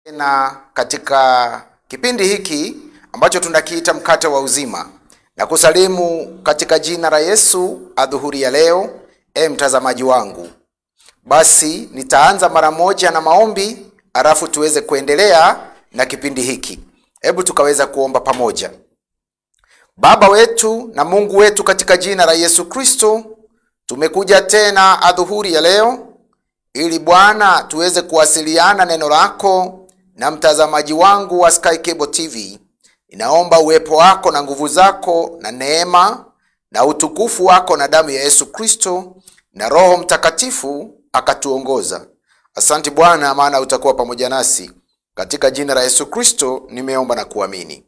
Tena katika kipindi hiki ambacho tunakiita Mkate wa Uzima, na kusalimu katika jina la Yesu adhuhuri ya leo. Mtazamaji wangu, basi nitaanza mara moja na maombi, alafu tuweze kuendelea na kipindi hiki. Hebu tukaweza kuomba pamoja. Baba wetu na Mungu wetu, katika jina la Yesu Kristo, tumekuja tena adhuhuri ya leo ili Bwana tuweze kuwasiliana neno lako na mtazamaji wangu wa Sky Cable TV. Ninaomba uwepo wako na nguvu zako na neema na utukufu wako na damu ya Yesu Kristo na Roho Mtakatifu akatuongoza. Asante Bwana, maana utakuwa pamoja nasi. Katika jina la Yesu Kristo nimeomba na kuamini.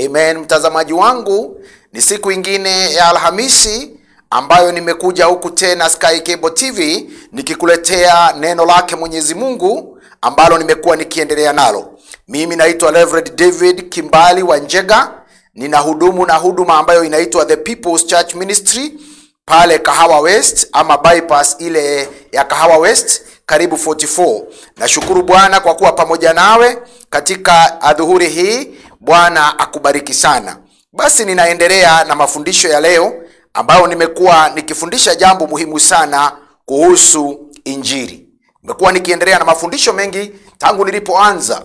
Amen. Mtazamaji wangu, ni siku ingine ya Alhamisi ambayo nimekuja huku tena Sky Cable TV nikikuletea neno lake Mwenyezi Mungu ambalo nimekuwa nikiendelea nalo. Mimi naitwa Reverend David Kimbali Wanjega, ninahudumu na huduma ambayo inaitwa The People's Church Ministry pale Kahawa West ama bypass ile ya Kahawa West karibu 44. Nashukuru Bwana kwa kuwa pamoja nawe katika adhuhuri hii. Bwana akubariki sana. Basi ninaendelea na mafundisho ya leo ambayo nimekuwa nikifundisha jambo muhimu sana kuhusu Injili. Nimekuwa nikiendelea na mafundisho mengi tangu nilipoanza.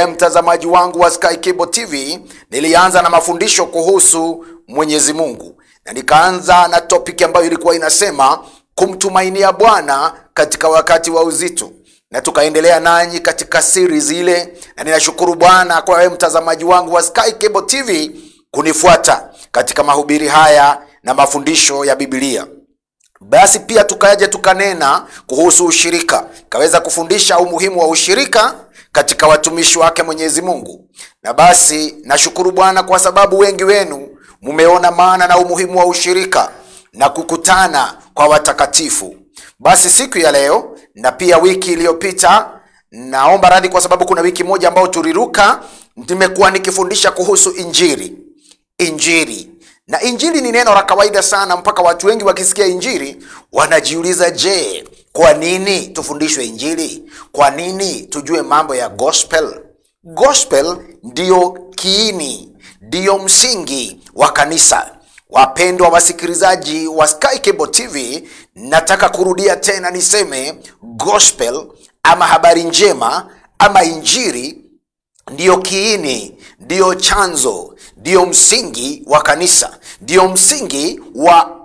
Mtazamaji wangu wa Sky Cable TV, nilianza na mafundisho kuhusu Mwenyezi Mungu. Na nikaanza na topic ambayo ilikuwa inasema kumtumainia Bwana katika wakati wa uzito. Na tukaendelea nanyi katika series ile, na ninashukuru Bwana kwa wewe mtazamaji wangu wa Sky Cable TV kunifuata katika mahubiri haya na mafundisho ya Biblia. Basi pia tukaja tukanena kuhusu ushirika. Kaweza kufundisha umuhimu wa ushirika katika watumishi wake Mwenyezi Mungu. Na basi nashukuru Bwana kwa sababu wengi wenu mumeona maana na umuhimu wa ushirika na kukutana kwa watakatifu. Basi siku ya leo na pia wiki iliyopita, naomba radhi kwa sababu kuna wiki moja ambayo tuliruka, nimekuwa nikifundisha kuhusu Injili. Injili. Na Injili ni neno la kawaida sana, mpaka watu wengi wakisikia Injili wanajiuliza, je, kwa nini tufundishwe Injili? Kwa nini tujue mambo ya gospel? Gospel ndiyo kiini, ndiyo msingi wa kanisa. Wapendwa wasikilizaji wa Sky Cable TV, nataka kurudia tena niseme gospel ama habari njema ama Injili ndiyo kiini, ndiyo chanzo, ndiyo msingi wa kanisa, ndiyo msingi wa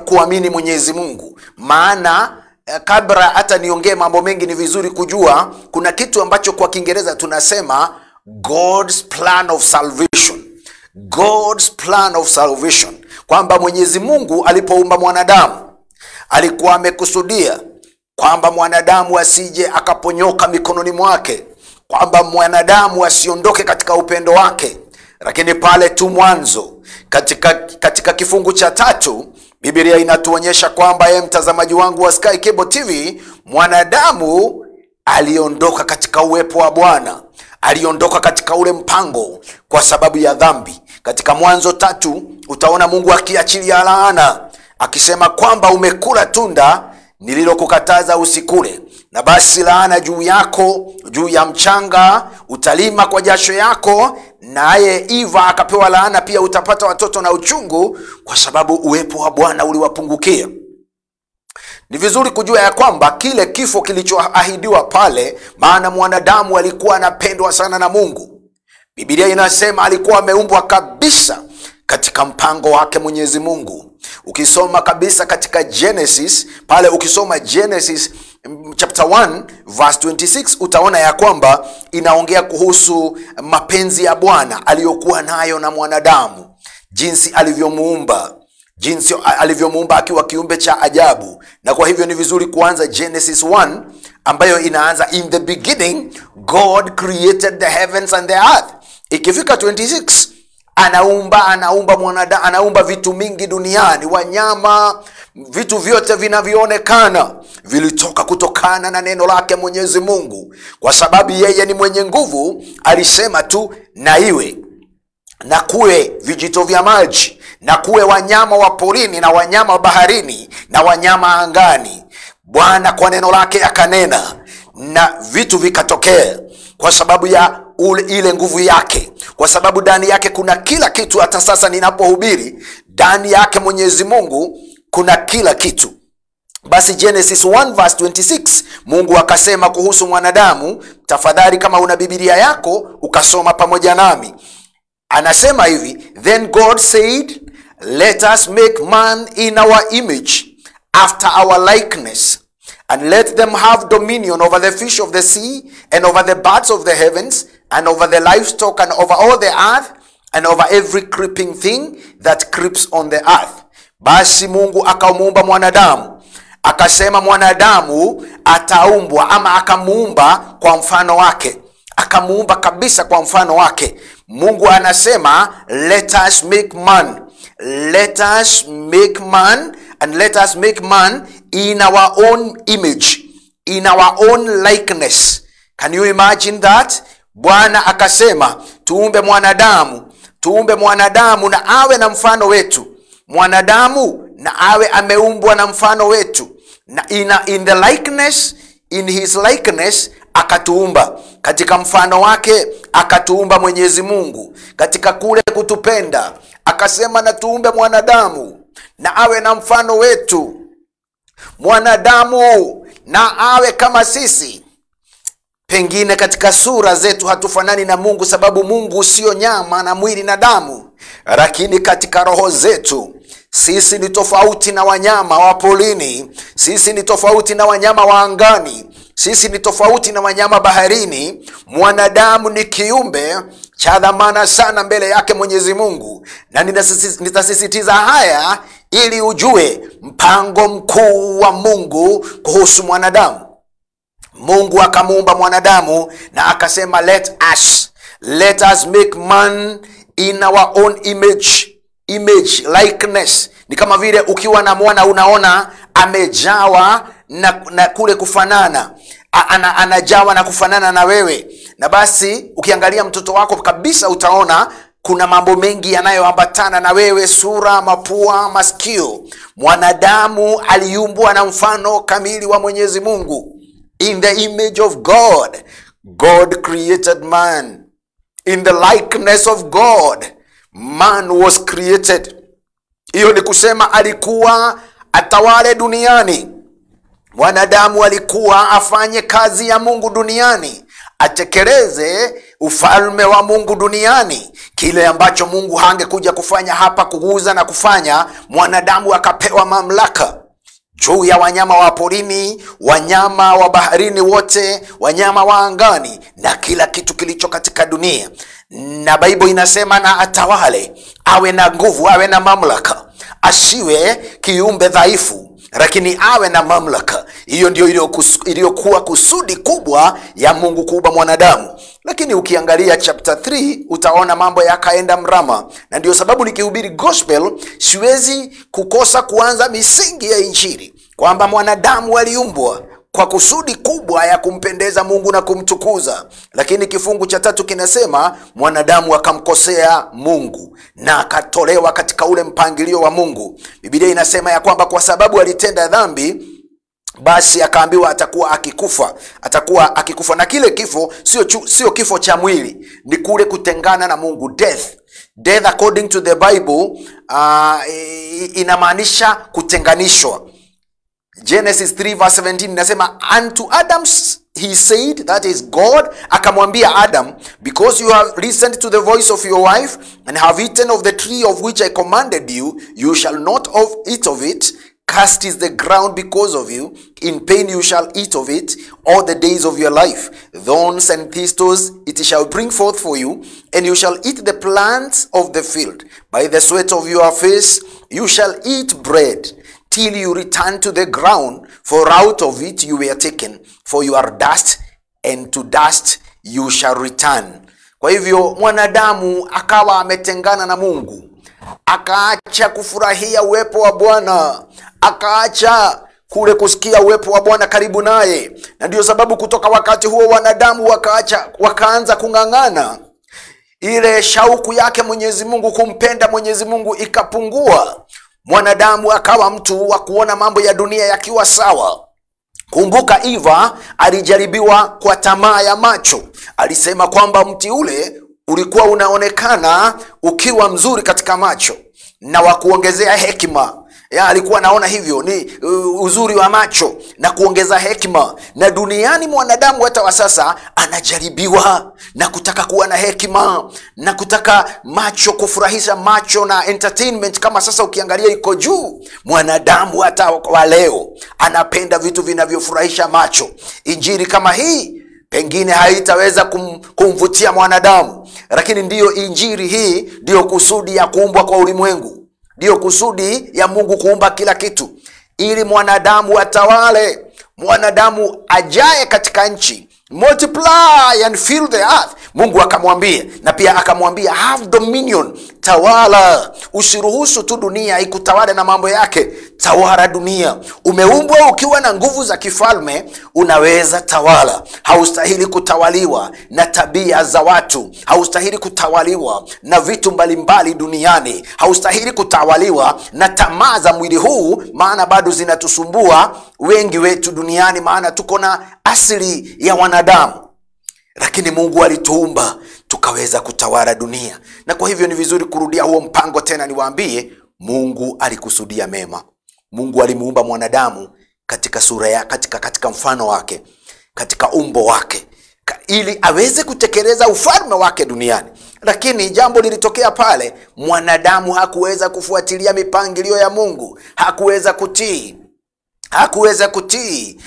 kuamini Mwenyezi Mungu. Maana kabla hata niongee mambo mengi, ni vizuri kujua kuna kitu ambacho kwa Kiingereza tunasema God's plan of salvation. God's plan of salvation, kwamba Mwenyezi Mungu alipoumba mwanadamu alikuwa amekusudia kwamba mwanadamu asije akaponyoka mikononi mwake, kwamba mwanadamu asiondoke katika upendo wake. Lakini pale tu mwanzo katika kifungu cha 3 Biblia inatuonyesha kwamba yeye, mtazamaji wangu wa Sky Cable TV, mwanadamu aliondoka katika uwepo wa Bwana, aliondoka katika ule mpango kwa sababu ya dhambi. Katika Mwanzo 3 utaona Mungu akiachilia laana akisema kwamba umekula tunda nililokukataza usikule, na basi laana juu yako, juu ya mchanga utalima kwa jasho yako. Naye Eva akapewa laana pia, utapata watoto na uchungu, kwa sababu uwepo wa Bwana uliwapungukia. Ni vizuri kujua ya kwamba kile kifo kilichoahidiwa pale, maana mwanadamu alikuwa anapendwa sana na Mungu. Biblia inasema alikuwa ameumbwa kabisa katika mpango wake Mwenyezi Mungu. Ukisoma kabisa katika Genesis, pale ukisoma Genesis chapter 1 verse 26 utaona ya kwamba inaongea kuhusu mapenzi ya Bwana aliyokuwa nayo na mwanadamu, jinsi alivyomuumba, jinsi alivyomuumba akiwa kiumbe cha ajabu. Na kwa hivyo ni vizuri kuanza Genesis 1 ambayo inaanza in the beginning God created the heavens and the earth. Ikifika 26 anaumba mwanadamu, anaumba vitu mingi duniani, wanyama, vitu vyote vinavyoonekana vilitoka kutokana na neno lake Mwenyezi Mungu. Kwa sababu yeye ni mwenye nguvu, alisema tu na iwe, na kuwe vijito vya maji, na kuwe wanyama wa porini na wanyama wa baharini na wanyama angani. Bwana kwa neno lake akanena, na vitu vikatokea kwa sababu ya ile nguvu yake, kwa sababu ndani yake kuna kila kitu. Hata sasa ninapohubiri, ndani yake Mwenyezi Mungu kuna kila kitu. Basi Genesis 1 verse 26, Mungu akasema kuhusu mwanadamu. Tafadhali kama una Biblia yako ukasoma pamoja nami. Anasema hivi, then God said, let us make man in our image, after our likeness, and let them have dominion over the fish of the sea, and over the birds of the heavens, and over the livestock, and over all the earth, and over every creeping thing that creeps on the earth. Basi Mungu akamuumba mwanadamu, akasema mwanadamu ataumbwa, ama akamuumba kwa mfano wake, akamuumba kabisa kwa mfano wake. Mungu anasema let us make man, let us make man, and let us make man in our own image, in our own likeness. Can you imagine that? Bwana akasema tuumbe mwanadamu, tuumbe mwanadamu na awe na mfano wetu, mwanadamu na awe ameumbwa na mfano wetu, na in the likeness, in his likeness akatuumba, katika mfano wake akatuumba Mwenyezi Mungu. Katika kule kutupenda akasema na tuumbe mwanadamu na awe na mfano wetu, mwanadamu na awe kama sisi. Pengine katika sura zetu hatufanani na Mungu, sababu Mungu sio nyama na mwili na damu, lakini katika roho zetu sisi ni tofauti na wanyama wa porini, sisi ni tofauti na wanyama wa angani, sisi ni tofauti na wanyama baharini. Mwanadamu ni kiumbe cha dhamana sana mbele yake Mwenyezi Mungu, na nitasisitiza haya ili ujue mpango mkuu wa Mungu kuhusu mwanadamu. Mungu akamuumba mwanadamu na akasema let us make man in our own image, image likeness. Ni kama vile ukiwa na mwana unaona amejawa na kule kufanana, anajawa na kufanana na wewe. Na basi ukiangalia mtoto wako kabisa utaona kuna mambo mengi yanayoambatana na wewe, sura, mapua, masikio. Mwanadamu aliumbwa na mfano kamili wa Mwenyezi Mungu. In the image of God, God created man. In the likeness of God, man was created. Hiyo ni kusema alikuwa atawale duniani. Mwanadamu alikuwa afanye kazi ya Mungu duniani, atekeleze ufalme wa Mungu duniani. Kile ambacho Mungu hangekuja kufanya hapa, kuguza na kufanya, mwanadamu akapewa mamlaka juu ya wanyama wa porini, wanyama wa baharini wote, wanyama wa angani na kila kitu kilicho katika dunia. Na Bible inasema na atawale, awe na nguvu, awe na mamlaka, asiwe kiumbe dhaifu, lakini awe na mamlaka. Hiyo ndio iliyokuwa kusudi kubwa ya Mungu kuumba mwanadamu. Lakini ukiangalia chapter 3 utaona mambo yakaenda mrama. Na ndio sababu nikihubiri gospel siwezi kukosa kuanza misingi ya Injili, kwamba mwanadamu aliumbwa kwa kusudi kubwa ya kumpendeza Mungu na kumtukuza. Lakini kifungu cha 3 kinasema mwanadamu akamkosea Mungu na akatolewa katika ule mpangilio wa Mungu. Biblia inasema ya kwamba kwa sababu alitenda dhambi, basi akaambiwa atakuwa akikufa, atakuwa akikufa. Na kile kifo sio kifo cha mwili, ni kule kutengana na Mungu, death. Death according to the Bible inamaanisha kutenganishwa. Genesis 3 verse 17 inasema, unto Adam he said, that is God, akamwambia Adam, because you have listened to the voice of your wife and have eaten of the tree of which I commanded you, you shall not eat of it. Cast is the ground because of you. In pain you shall eat of it all the days of your life. Thorns and thistles it shall bring forth for you, and you shall eat the plants of the field. By the sweat of your face you shall eat bread, till you return to the ground, for out of it you were taken, for you are dust, and to dust you shall return. Kwa hivyo mwanadamu akawa ametengana na Mungu, akaacha kufurahia uwepo wa Bwana, akaacha kule kusikia uwepo wa Bwana karibu naye. Na ndio sababu kutoka wakati huo wanadamu wakaanza kung'ang'ana. Ile shauku yake Mwenyezi Mungu, kumpenda Mwenyezi Mungu ikapungua. Mwanadamu akawa mtu wa kuona mambo ya dunia yakiwa sawa. Kumbuka Eva alijaribiwa kwa tamaa ya macho. Alisema kwamba mti ule ulikuwa unaonekana ukiwa mzuri katika macho na wa kuongezea hekima. Ya, alikuwa naona hivyo ni uzuri wa macho na kuongeza hekima. Na duniani mwanadamu hata wa sasa anajaribiwa na kutaka kuwa na hekima na kutaka macho, kufurahisha macho na entertainment. Kama sasa ukiangalia iko juu, mwanadamu hata wa leo anapenda vitu vinavyofurahisha macho. Injili kama hii pengine haitaweza kumvutia mwanadamu, lakini ndiyo injili hii, ndiyo kusudi ya kuumbwa kwa ulimwengu. Ndiyo kusudi ya Mungu kuumba kila kitu, ili mwanadamu atawale, mwanadamu ajae katika nchi, multiply and fill the earth. Mungu akamwambia, na pia akamwambia have dominion, tawala. Usiruhusu tu dunia ikutawale na mambo yake, tawala dunia. Umeumbwa ukiwa na nguvu za kifalme, unaweza tawala. Haustahili kutawaliwa na tabia za watu, haustahili kutawaliwa na vitu mbalimbali duniani, haustahili kutawaliwa na tamaa za mwili huu, maana bado zinatusumbua wengi wetu duniani, maana tuko na asili ya wanadamu. Lakini Mungu alituumba tukaweza kutawala dunia. Na kwa hivyo ni vizuri kurudia huo mpango tena. Niwaambie, Mungu alikusudia mema. Mungu alimuumba mwanadamu katika sura ya, katika mfano wake, katika umbo wake, ili aweze kutekeleza ufalme wake duniani. Lakini jambo lilitokea pale, mwanadamu hakuweza kufuatilia mipangilio ya Mungu, hakuweza kutii. Hakuweza kutii,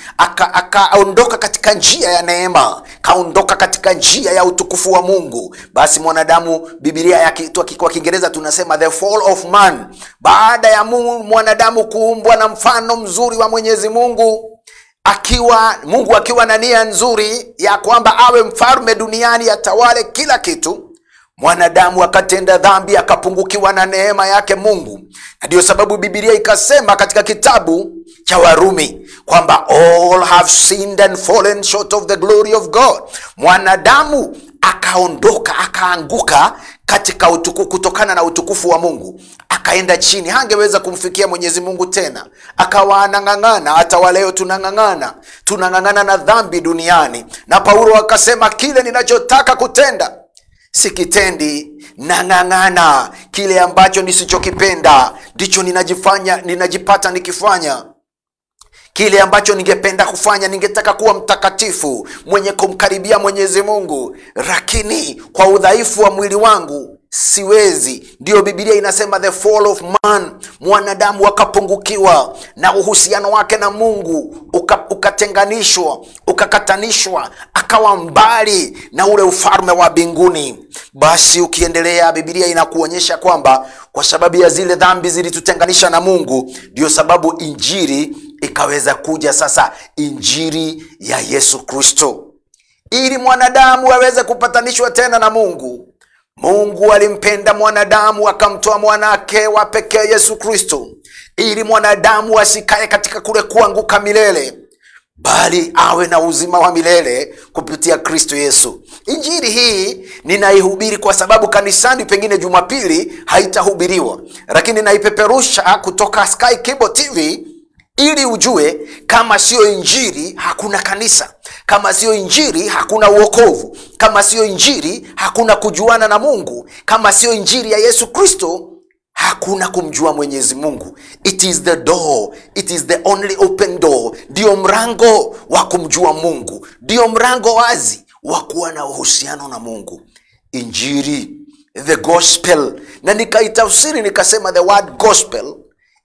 akaondoka katika njia ya neema, kaondoka katika njia ya utukufu wa Mungu. Basi mwanadamu, Biblia ya kwa Kiingereza tunasema the fall of man. Baada ya mwanadamu kuumbwa na mfano mzuri wa Mwenyezi Mungu, akiwa Mungu akiwa na nia nzuri ya kwamba awe mfalme duniani, atawale kila kitu, mwanadamu akatenda dhambi, akapungukiwa na neema yake Mungu. Na ndiyo sababu Biblia ikasema katika kitabu cha Warumi kwamba all have sinned and fallen short of the glory of God. Mwanadamu akaondoka, akaanguka katika utukufu, kutokana na utukufu wa Mungu, akaenda chini, hangeweza kumfikia Mwenyezi Mungu tena, akawa anang'ang'ana. Hata wa leo tunang'ang'ana, tunang'ang'ana na dhambi duniani. Na Paulo akasema kile ninachotaka kutenda sikitendi, nang'ang'ana. Kile ambacho nisichokipenda ndicho ninajipata nikifanya. Kile ambacho ningependa kufanya, ningetaka kuwa mtakatifu, mwenye kumkaribia Mwenyezi Mungu, lakini kwa udhaifu wa mwili wangu siwezi. Ndiyo Biblia inasema the fall of man, mwanadamu akapungukiwa na uhusiano wake na Mungu ukatenganishwa, ukakatanishwa, akawa mbali na ule ufalme wa mbinguni. Basi ukiendelea, Biblia inakuonyesha kwamba kwa sababu ya zile dhambi zilitutenganisha na Mungu, ndiyo sababu injili ikaweza kuja sasa, injili ya Yesu Kristo, ili mwanadamu aweze kupatanishwa tena na Mungu. Mungu alimpenda mwanadamu akamtoa mwanake wa pekee Yesu Kristo, ili mwanadamu asikae katika kule kuanguka milele, bali awe na uzima wa milele kupitia Kristo Yesu. Injili hii ninaihubiri kwa sababu kanisani pengine Jumapili haitahubiriwa, lakini naipeperusha kutoka Sky Cable TV ili ujue kama sio injili hakuna kanisa, kama sio injili hakuna uokovu, kama sio injili hakuna kujuana na Mungu, kama sio injili ya Yesu Kristo hakuna kumjua Mwenyezi Mungu. It is the door, it is the only open door. Ndio mlango wa kumjua Mungu, ndio mlango wazi wa kuwa na uhusiano na Mungu. Injili, the gospel. Na nikaitafsiri nikasema the word gospel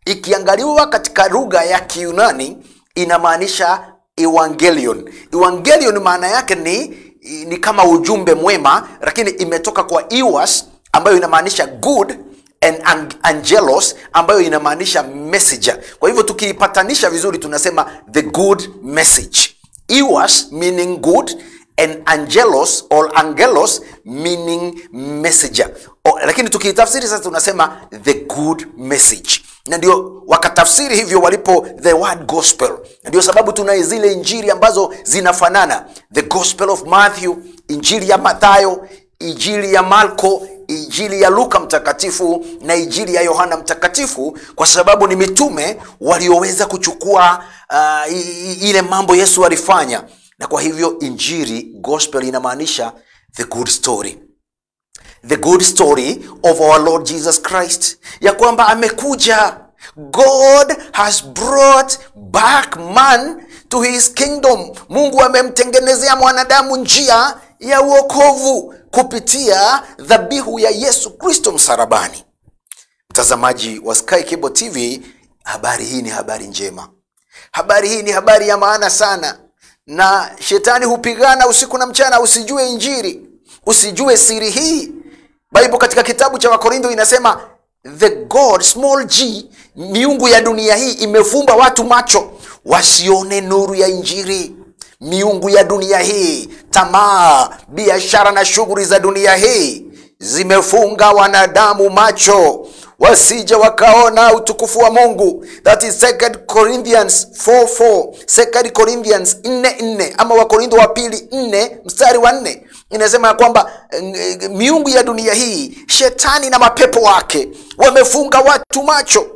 ikiangaliwa katika lugha ya Kiyunani inamaanisha evangelion. Evangelion maana yake ni kama ujumbe mwema, lakini imetoka kwa ewas ambayo inamaanisha good and angelos ambayo inamaanisha messenger. Kwa hivyo tukiipatanisha vizuri tunasema the good message. Ewas meaning good and angelos or angelos meaning messenger. Lakini tukiitafsiri sasa tunasema the good message. Na ndio wakatafsiri hivyo walipo the word gospel. Na ndio sababu tuna zile injili ambazo zinafanana. The gospel of Matthew, injili ya Mathayo, injili ya Marko, injili Injili ya Luka mtakatifu na Injili ya Yohana mtakatifu, kwa sababu ni mitume walioweza kuchukua ile mambo Yesu alifanya. Na kwa hivyo Injili, gospel, inamaanisha the good story. The good story of our Lord Jesus Christ, ya kwamba amekuja. God has brought back man to his kingdom. Mungu amemtengenezea mwanadamu njia ya wokovu kupitia dhabihu ya Yesu Kristo msalabani. Mtazamaji wa Sky Cable TV, habari hii ni habari njema. Habari hii ni habari ya maana sana. Na shetani hupigana usiku na mchana usijue Injili, usijue siri hii. Bible katika kitabu cha Wakorintho inasema the God small g, miungu ya dunia hii imefumba watu macho wasione nuru ya Injili. Miungu ya dunia hii, tamaa, biashara na shughuli za dunia hii zimefunga wanadamu macho wasije wakaona utukufu wa Mungu. That is 2 Corinthians 4:4, 2 Corinthians 4:4, ama Wakorintho wa pili 4 mstari wa 4. Inasema ya kwamba miungu ya dunia hii, shetani na mapepo wake wamefunga watu macho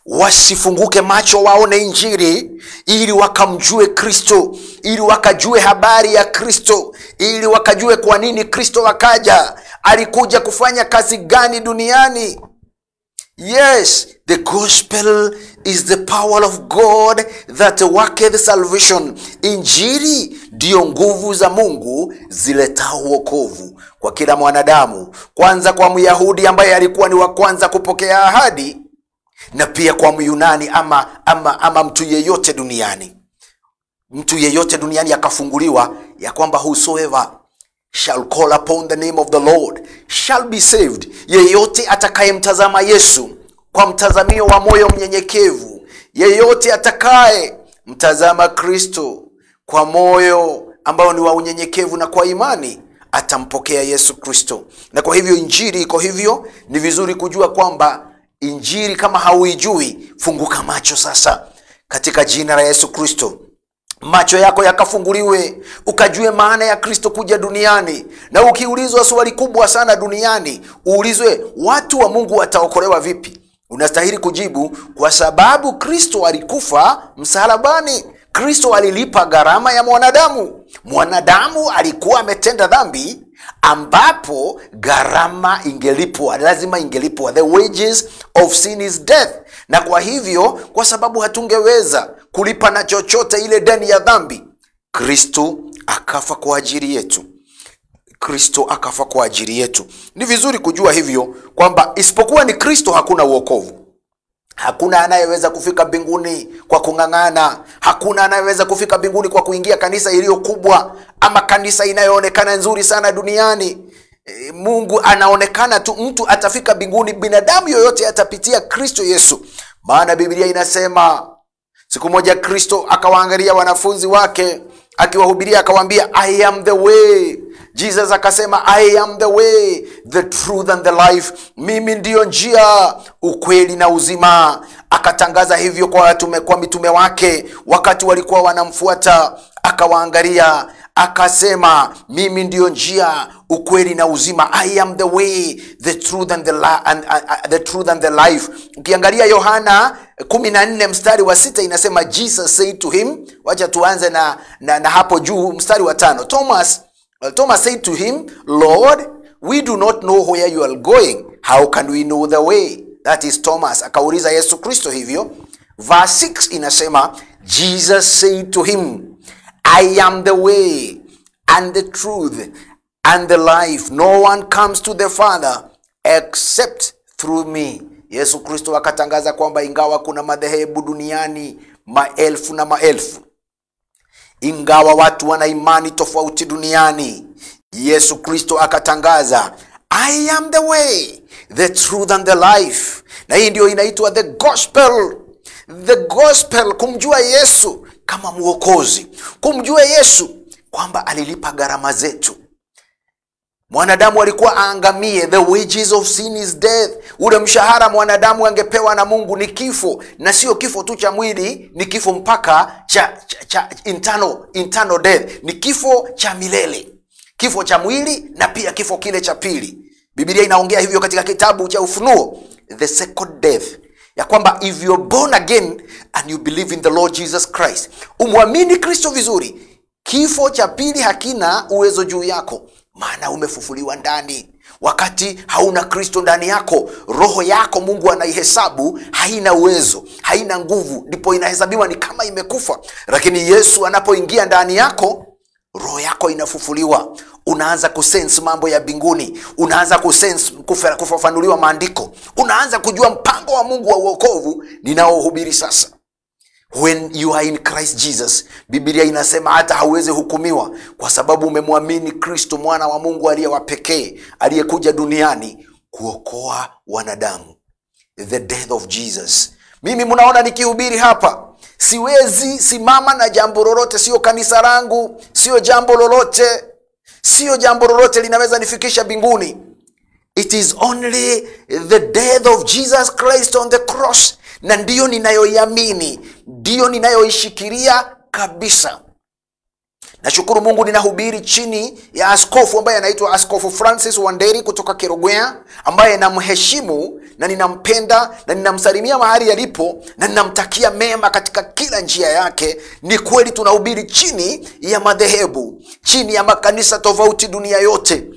wasifunguke macho waone Injili, ili wakamjue Kristo, ili wakajue habari ya Kristo, ili wakajue kwa nini Kristo akaja, alikuja kufanya kazi gani duniani. Yes, the gospel is the power of God that worketh salvation. Injili ndiyo nguvu za Mungu ziletao wokovu kwa kila mwanadamu, kwanza kwa Myahudi ambaye alikuwa ni wa kwanza kupokea ahadi, na pia kwa Myunani ama mtu yeyote duniani. Mtu yeyote duniani akafunguliwa ya kwamba whosoever shall call upon the name of the Lord shall be saved. Yeyote atakayemtazama Yesu kwa mtazamio wa moyo mnyenyekevu, yeyote atakaye mtazama Kristo kwa moyo ambao ni wa unyenyekevu na kwa imani, atampokea Yesu Kristo. Na kwa hivyo Injili iko hivyo. Ni vizuri kujua kwamba Injili kama hauijui, funguka macho sasa katika jina la Yesu Kristo. Macho yako yakafunguliwe, ukajue maana ya Kristo kuja duniani. Na ukiulizwa swali kubwa sana duniani, uulizwe watu wa Mungu wataokolewa vipi, unastahili kujibu kwa sababu Kristo alikufa msalabani. Kristo alilipa gharama ya mwanadamu. Mwanadamu alikuwa ametenda dhambi ambapo gharama ingelipwa, lazima ingelipwa. The wages of sin is death. Na kwa hivyo, kwa sababu hatungeweza kulipa na chochote ile deni ya dhambi, Kristo akafa kwa ajili yetu. Kristo akafa kwa ajili yetu. Ni vizuri kujua hivyo kwamba isipokuwa ni Kristo hakuna wokovu. Hakuna anayeweza kufika mbinguni kwa kung'ang'ana. Hakuna anayeweza kufika mbinguni kwa kuingia kanisa iliyo kubwa ama kanisa inayoonekana nzuri sana duniani. Mungu anaonekana tu, mtu atafika mbinguni, binadamu yoyote atapitia Kristo Yesu. Maana Biblia inasema siku moja Kristo akawaangalia wanafunzi wake akiwahubiria, akawaambia I am the way. Jesus akasema I am the way, the truth and the life. Mimi ndiyo njia, ukweli na uzima. Akatangaza hivyo kwa mitume wake wakati walikuwa wanamfuata. Akawaangalia akasema mimi ndiyo njia, ukweli na uzima. I am the way, the truth and the truth and the life. Ukiangalia Yohana 14 mstari wa 6 inasema Jesus said to him. Wacha tuanze na hapo juu mstari wa 5. Thomas said to him, Lord, we do not know where you are going. How can we know the way? That is Thomas. Akauliza Yesu Kristo hivyo. Verse 6 inasema Jesus said to him, I am the way and the truth and the life. No one comes to the Father except through me. Yesu Kristo akatangaza kwamba ingawa kuna madhehebu duniani maelfu na maelfu, ingawa watu wana imani tofauti duniani, Yesu Kristo akatangaza I am the way, the truth and the life. Na hii ndio inaitwa the gospel. The gospel, kumjua Yesu kama Mwokozi, kumjua Yesu kwamba alilipa gharama zetu. Mwanadamu alikuwa aangamie. The wages of sin is death. Ule mshahara mwanadamu angepewa na Mungu ni kifo, na sio kifo tu cha mwili, ni kifo mpaka cha internal death. Ni kifo cha milele, kifo cha mwili na pia kifo kile cha pili. Biblia inaongea hivyo katika kitabu cha Ufunuo, the second death, ya kwamba if you are born again and you believe in the Lord Jesus Christ, umwamini Kristo vizuri, kifo cha pili hakina uwezo juu yako, maana umefufuliwa ndani. Wakati hauna Kristo ndani yako, roho yako Mungu anaihesabu haina uwezo, haina nguvu, ndipo inahesabiwa ni kama imekufa. Lakini Yesu anapoingia ndani yako, roho yako inafufuliwa. Unaanza kusense mambo ya mbinguni, unaanza kusense kufafanuliwa maandiko, unaanza kujua mpango wa Mungu wa uokovu ninaohubiri sasa. When you are in Christ Jesus, Biblia inasema hata hauwezi hukumiwa kwa sababu umemwamini Kristo, mwana wa Mungu aliye wa pekee, aliyekuja duniani kuokoa wanadamu. The death of Jesus. Mimi mnaona nikihubiri hapa, siwezi simama na jambo lolote, sio kanisa langu, sio jambo lolote, sio jambo lolote linaweza nifikisha mbinguni. It is only the death of Jesus Christ on the cross, na ndiyo ninayoiamini, ndiyo ninayoishikilia kabisa. Nashukuru Mungu ninahubiri chini ya askofu ambaye anaitwa Askofu Francis Wanderi kutoka Kerogwea, ambaye namheshimu na ninampenda na ninamsalimia mahali alipo na ninamtakia mema katika kila njia yake. Ni kweli tunahubiri chini ya madhehebu, chini ya makanisa tofauti dunia yote.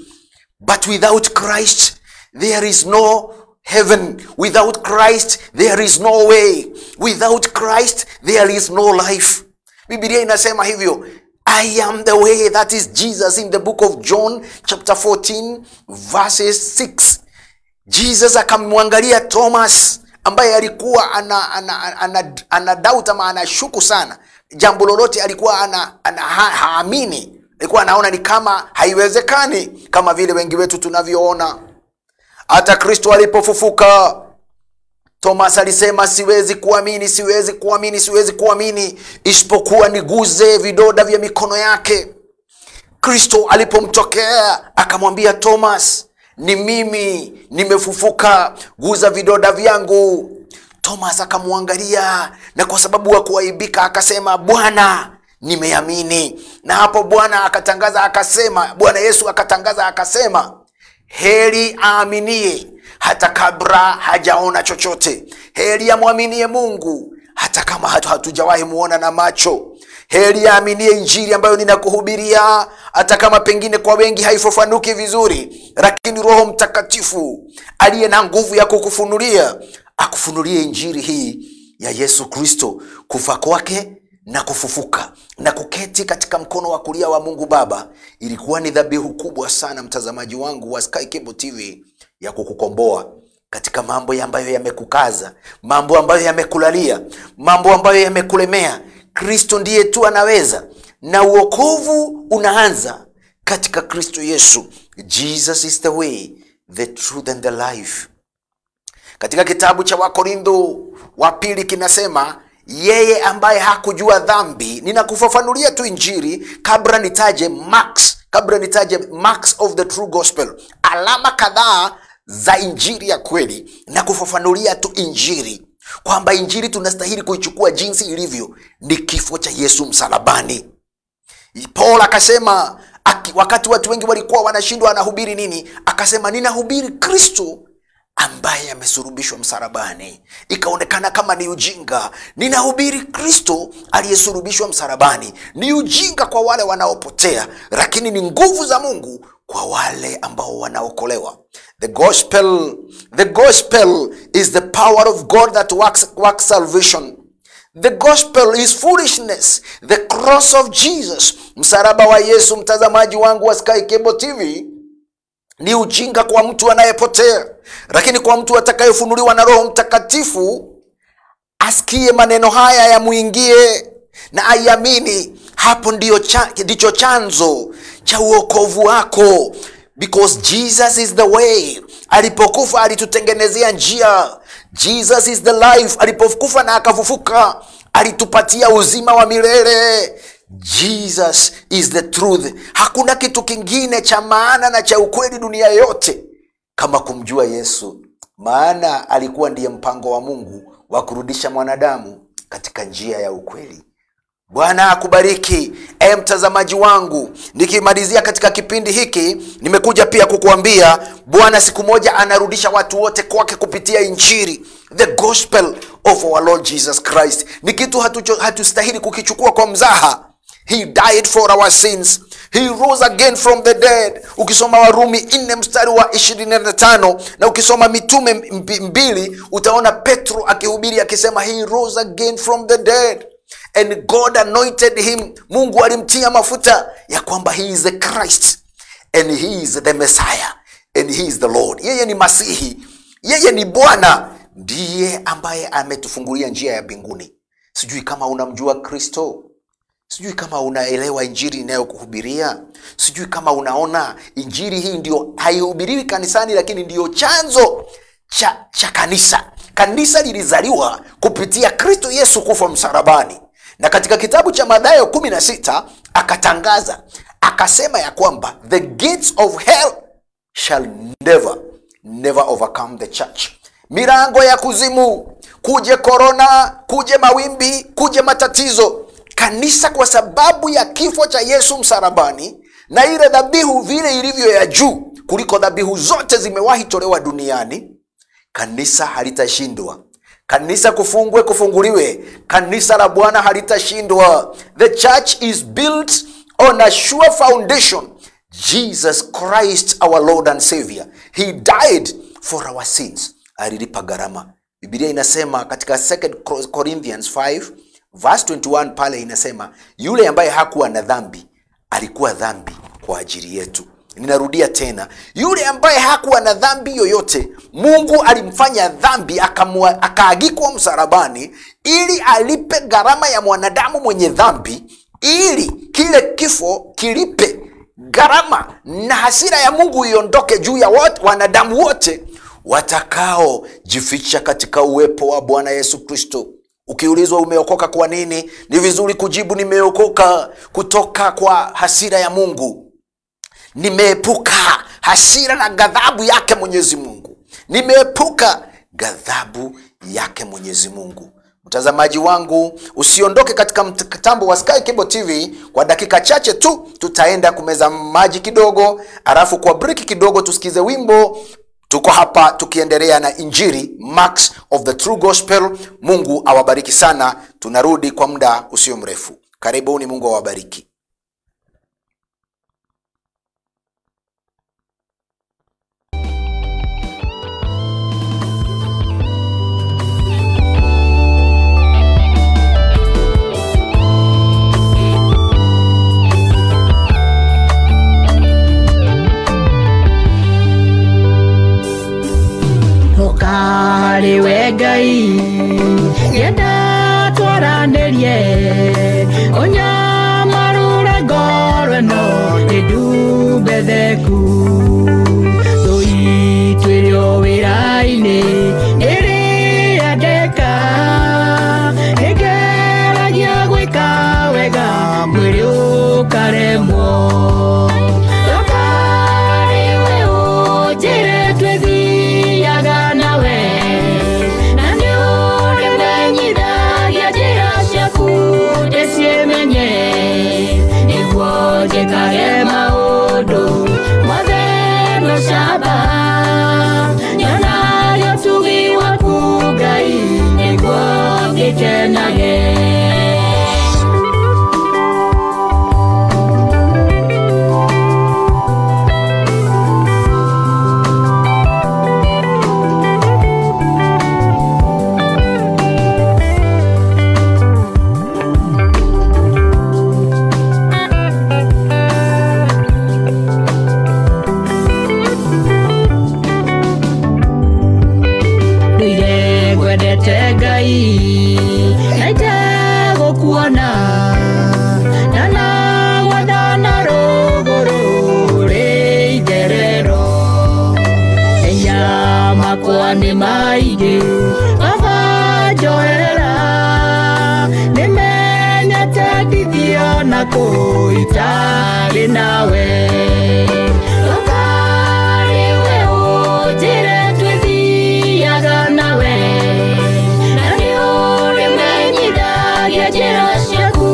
But without Christ there is no heaven. Without Christ there is no way. Without Christ there is no life. Biblia inasema hivyo. I am the way, that is Jesus in the book of John chapter 14 verses 6. Jesus akamwangalia Thomas ambaye alikuwa ana doubt ama anashuku sana jambo lolote, alikuwa haamini, alikuwa anaona ni kama haiwezekani, kama vile wengi wetu tunavyoona. Hata Kristo alipofufuka, Thomas alisema siwezi kuamini, siwezi kuamini, siwezi kuamini isipokuwa niguze vidoda vya mikono yake. Kristo alipomtokea akamwambia Thomas, ni mimi nimefufuka, guza vidoda vyangu. Thomas akamwangalia na kwa sababu wa kuaibika akasema, Bwana nimeamini. Na hapo Bwana akatangaza akasema, Bwana Yesu akatangaza akasema, heri aaminie hata kabla hajaona chochote. Heri amwaminie Mungu hata kama hatujawahi muona na macho. Heri aaminie injili ambayo ninakuhubiria hata kama pengine kwa wengi haifafanuki vizuri, lakini Roho Mtakatifu aliye na nguvu ya kukufunulia akufunulie injili hii ya Yesu Kristo, kufa kwake na kufufuka na kuketi katika mkono wa kulia wa Mungu Baba. Ilikuwa ni dhabihu kubwa sana, mtazamaji wangu wa Sky Cable TV, ya kukukomboa katika mambo ambayo yamekukaza, mambo ambayo yamekulalia, mambo ambayo yamekulemea. Kristo ndiye tu anaweza, na uokovu unaanza katika Kristo Yesu. Jesus is the way, the truth and the life. Katika kitabu cha Wakorintho wa pili kinasema, yeye ambaye hakujua dhambi, ninakufafanulia tu injili kabla nitaje marks, kabla nitaje marks of the true gospel, alama kadhaa za injili ya kweli, na kufafanulia tu injili kwamba injili tunastahili kuichukua jinsi ilivyo, ni kifo cha Yesu msalabani. Paul akasema, wakati watu wengi walikuwa wanashindwa anahubiri nini, akasema ninahubiri Kristo ambaye amesulubishwa msalabani. Ikaonekana kama ni ujinga. Ninahubiri Kristo aliyesulubishwa msalabani. Ni ujinga kwa wale wanaopotea, lakini ni nguvu za Mungu kwa wale ambao wanaokolewa. The gospel is the power of God that works salvation. The gospel is foolishness. The cross of Jesus, msalaba wa Yesu, mtazamaji wangu wa Sky Cable TV, ni ujinga kwa mtu anayepotea, lakini kwa mtu atakayefunuliwa na Roho Mtakatifu, asikie maneno haya yamuingie na aiamini, hapo ndicho chanzo cha uokovu wako. Because Jesus is the way. Alipokufa alitutengenezea njia. Jesus is the life. Alipokufa na akafufuka alitupatia uzima wa milele. Jesus is the truth. Hakuna kitu kingine cha maana na cha ukweli dunia yote kama kumjua Yesu, maana alikuwa ndiye mpango wa Mungu wa kurudisha mwanadamu katika njia ya ukweli. Bwana akubariki mtazamaji wangu. Nikimalizia katika kipindi hiki, nimekuja pia kukuambia Bwana siku moja anarudisha watu wote kwake kupitia Injili, the gospel of our Lord Jesus Christ. Ni kitu hatustahili kukichukua kwa mzaha. He died for our sins. He rose again from the dead. Ukisoma Warumi 4 mstari wa 25 na ukisoma Mitume 2 utaona Petro akihubiri akisema he rose again from the dead. And God anointed him. Mungu alimtia mafuta ya kwamba he is the Christ and he is the Messiah and he is the Lord. Yeye ni Masihi, yeye ni Bwana, ndiye ambaye ametufungulia njia ya mbinguni. Sijui kama unamjua Kristo. Sijui kama unaelewa injili inayokuhubiria. Sijui kama unaona injili hii ndio haihubiriwi kanisani, lakini ndio chanzo cha kanisa. Kanisa lilizaliwa kupitia Kristo Yesu kufa msalabani. Na katika kitabu cha Mathayo 16 akatangaza, akasema ya kwamba the gates of hell shall never, never overcome the church. Milango ya kuzimu, kuje corona, kuje mawimbi, kuje matatizo, kanisa kwa sababu ya kifo cha Yesu msalabani na ile dhabihu vile ilivyo ya juu kuliko dhabihu zote zimewahi tolewa duniani, kanisa halitashindwa. Kanisa kufungwe kufunguliwe, kanisa la Bwana halitashindwa. The church is built on a sure foundation, Jesus Christ our Lord and Savior. He died for our sins. Alilipa gharama. Biblia inasema katika 2 Corinthians 5 verse 21 pale inasema yule ambaye hakuwa na dhambi alikuwa dhambi kwa ajili yetu. Ninarudia tena, yule ambaye hakuwa na dhambi yoyote, Mungu alimfanya dhambi akaagikwa msalabani ili alipe gharama ya mwanadamu mwenye dhambi, ili kile kifo kilipe gharama na hasira ya Mungu iondoke juu ya wanadamu wote watakao jificha katika uwepo wa Bwana Yesu Kristo. Ukiulizwa umeokoka kwa nini, ni vizuri kujibu nimeokoka kutoka kwa hasira ya Mungu. Nimeepuka hasira na ghadhabu yake Mwenyezi Mungu. Nimeepuka ghadhabu yake Mwenyezi Mungu. Mtazamaji wangu, usiondoke katika mtambo wa Sky Cable TV. Kwa dakika chache tu tutaenda kumeza maji kidogo, alafu kwa break kidogo tusikize wimbo. Tuko hapa tukiendelea na Injili, Max of the True Gospel. Mungu awabariki sana. Tunarudi kwa muda usio mrefu. Karibuni, Mungu awabariki. Kari we Ngai ngenda twaranĩrie ũnyamarũre ngoro ĩno ĩndumbetheku tũitwĩrio wĩra-inĩ ĩrĩa ndeka nĩngeragia gwĩka wega mwĩrĩ ũkaremwo. Njĩkage maũndũ mothe na ũcamba nyonage ũtugi waku Ngai nĩguo ngĩkenage. Itali nawe Ndũkariwe ũnjĩre twĩthiaga nawe na nĩũrĩmenyithagia njĩra ciaku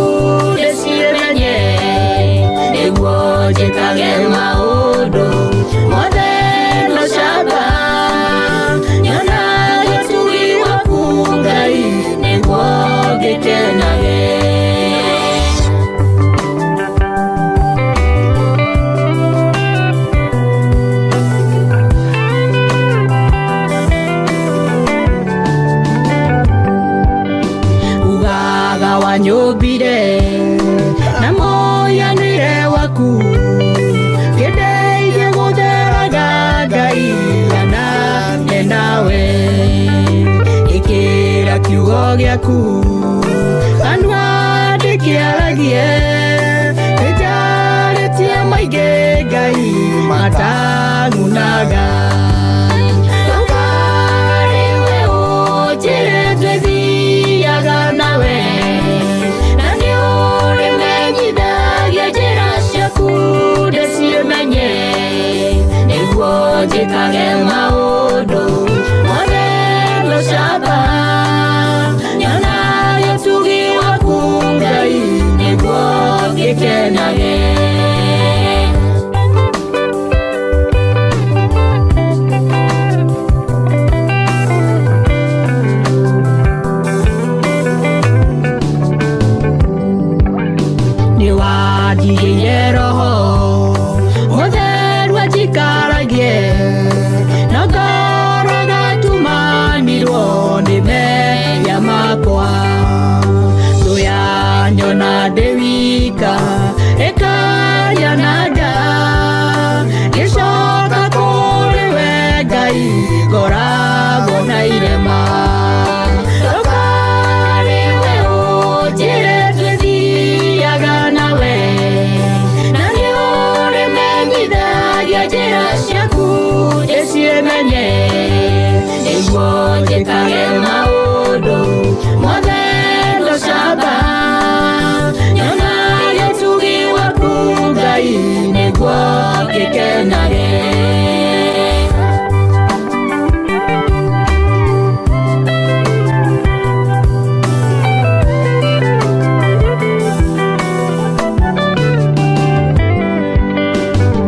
gĩaku kanua ndĩkĩaragie nĩnjarĩtie maingĩ Ngai matang'unaga. Ndũkarĩ we ũnjĩre twĩthiaga nawe na nĩũrĩmenyithagia njĩra ciaku ndĩcimenye nĩguo njĩkage maũndũ mothe na ũcamba nyonage ũtugi waku Ngai nĩguo ngĩkenage. Nĩwandigĩire roho mũtheru anjikaragie na ngoro ngatumanĩrwo nĩ mehia makwa. Thũ yanyona ndĩ wika ĩkanyananga ngĩcoka kũrĩ we Ngai ngoragwo na irema. Ndũkarĩ we ũnjĩre twĩthiaga nawe na nĩũrĩmenyithagia njĩra ciaku ndĩcimenye nĩguo njĩkage maũndũ mothe na ũcamba nyonage ũtugi waku Ngai nĩguo ngĩkenage.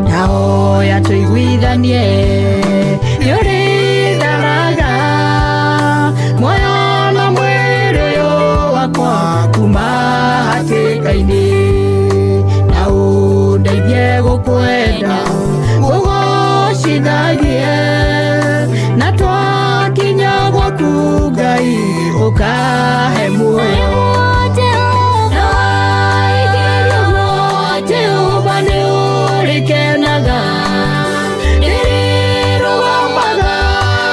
Ndahoya tũiguithanie nĩũrĩtharaga muoyo na mwĩrĩ ũyũ wakwa kuma hatĩka-inĩ na ũndeithie gũkwenda ngũgocithagie na twakinya gwaku Ngai ũkahe muoyo. Na waigĩrio guo Jehova nĩũrĩkenaga ndĩrĩrũgamaga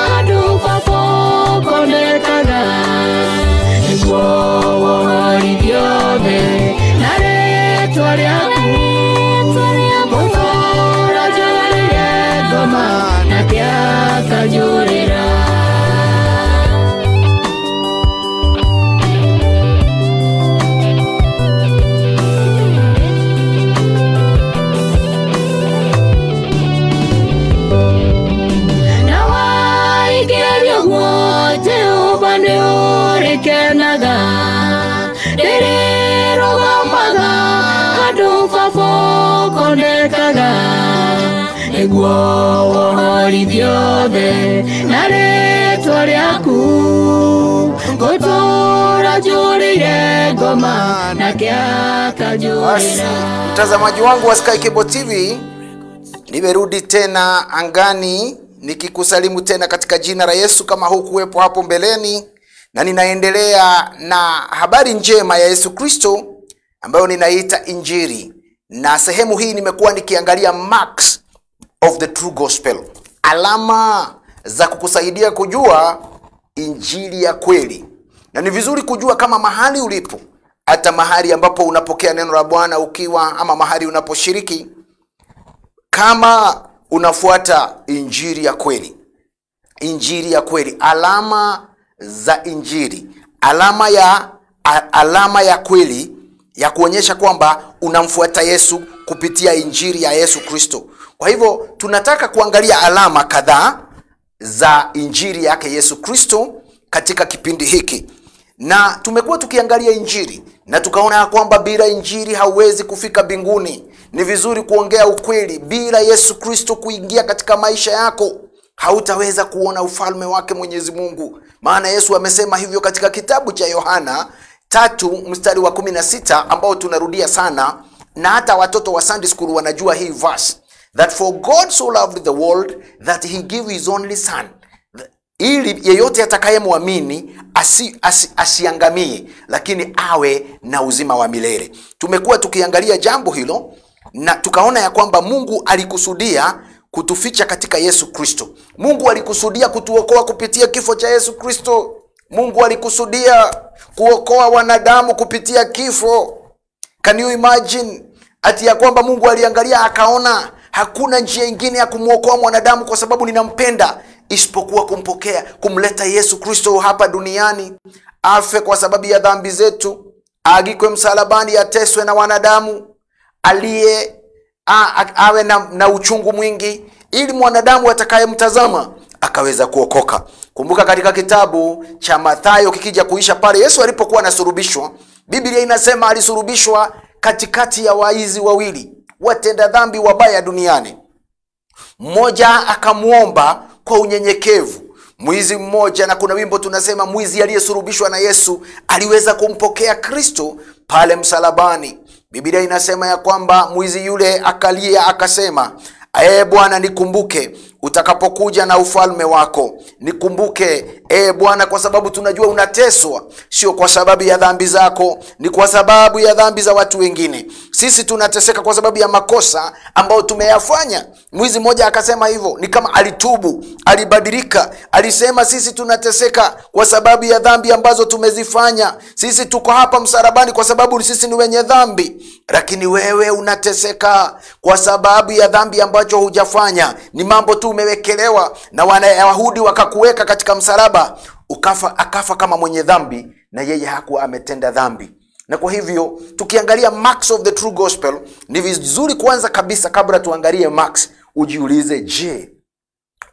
handũ baba ũkonekaga nĩguo wohorithio thĩ na rĩtwa rĩaku ngũtũũra njũrĩre ngoma nake akanjũrĩra. Na waigĩrio guo Jehova nĩũrĩkenaga ndĩrĩrũgamaga handũ baba ũkonekaga nĩguo wohorithio thĩ na rĩtwa rĩaku ngũtũũra njũrĩire ngoma nake akanjũrĩra. Mtazamaji wangu wa Sky Cable TV, nimerudi tena angani nikikusalimu tena katika jina la Yesu kama hukuwepo hapo mbeleni, na ninaendelea na habari njema ya Yesu Kristo ambayo ninaita Injili. Na sehemu hii nimekuwa nikiangalia marks of the true gospel, alama za kukusaidia kujua Injili ya kweli. Na ni vizuri kujua kama mahali ulipo, hata mahali ambapo unapokea neno la Bwana ukiwa ama mahali unaposhiriki, kama unafuata Injili ya kweli. Injili ya kweli, alama za Injili, alama ya kweli ya kuonyesha kwamba unamfuata Yesu kupitia Injili ya Yesu Kristo. Kwa hivyo tunataka kuangalia alama kadhaa za Injili yake Yesu Kristo katika kipindi hiki. Na tumekuwa tukiangalia Injili na tukaona kwamba bila Injili hauwezi kufika mbinguni. Ni vizuri kuongea ukweli, bila Yesu Kristo kuingia katika maisha yako hautaweza kuona ufalme wake Mwenyezi Mungu. Maana Yesu amesema hivyo katika kitabu cha Yohana 3 mstari wa 16 ambao tunarudia sana, na hata watoto wa Sunday school wanajua hii verse, that for God so loved the world that he gave his only son, ili yeyote atakayemwamini asiangamie lakini awe na uzima wa milele. Tumekuwa tukiangalia jambo hilo na tukaona ya kwamba Mungu alikusudia kutuficha katika Yesu Kristo. Mungu alikusudia kutuokoa kupitia kifo cha Yesu Kristo. Mungu alikusudia kuokoa wanadamu kupitia kifo. Can you imagine? Ati ya kwamba Mungu aliangalia akaona hakuna njia ingine ya kumwokoa mwanadamu kwa sababu ninampenda isipokuwa kumpokea, kumleta Yesu Kristo hapa duniani afe kwa sababu ya dhambi zetu, aagikwe msalabani, ateswe na wanadamu, aliye awe na uchungu mwingi, ili mwanadamu atakayemtazama akaweza kuokoka. Kumbuka katika kitabu cha Mathayo kikija kuisha pale Yesu alipokuwa anasulubishwa, Biblia inasema alisulubishwa katikati ya waizi wawili, watenda dhambi wabaya duniani. Mmoja akamuomba kwa unyenyekevu, mwizi mmoja, na kuna wimbo tunasema mwizi aliyesulubishwa na Yesu aliweza kumpokea Kristo pale msalabani. Biblia inasema ya kwamba mwizi yule akalia akasema, ee Bwana, nikumbuke utakapokuja na ufalme wako. Nikumbuke ee Bwana, kwa sababu tunajua unateswa sio kwa sababu ya dhambi zako, ni kwa sababu ya dhambi za watu wengine. Sisi tunateseka kwa sababu ya makosa ambayo tumeyafanya. Mwizi mmoja akasema hivyo, ni kama alitubu, alibadilika. Alisema sisi tunateseka kwa sababu ya dhambi ambazo tumezifanya. Sisi tuko hapa msalabani kwa sababu sisi ni wenye dhambi, lakini wewe unateseka kwa sababu ya dhambi ambacho hujafanya. Ni mambo tu umewekelewa na Wayahudi wakakuweka katika msalaba, ukafa, akafa kama mwenye dhambi na yeye hakuwa ametenda dhambi. Na kwa hivyo tukiangalia marks of the true gospel, ni vizuri kwanza kabisa kabla tuangalie marks, ujiulize, je,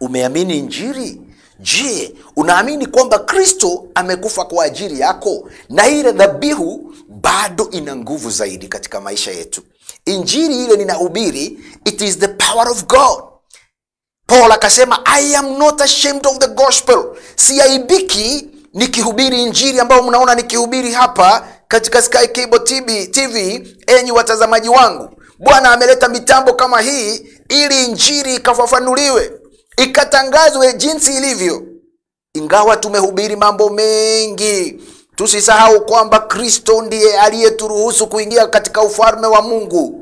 umeamini Injili? Je, unaamini kwamba Kristo amekufa kwa ajili yako? Na ile dhabihu bado ina nguvu zaidi katika maisha yetu. Injili ile ninahubiri, it is the power of God. Paul akasema, I am not ashamed of the gospel. Siaibiki nikihubiri Injili ambayo mnaona nikihubiri hapa katika Sky Cable TV, enyi watazamaji wangu. Bwana ameleta mitambo kama hii ili Injili ikafafanuliwe, ikatangazwe jinsi ilivyo. Ingawa tumehubiri mambo mengi, tusisahau kwamba Kristo ndiye aliyeturuhusu kuingia katika ufalme wa Mungu.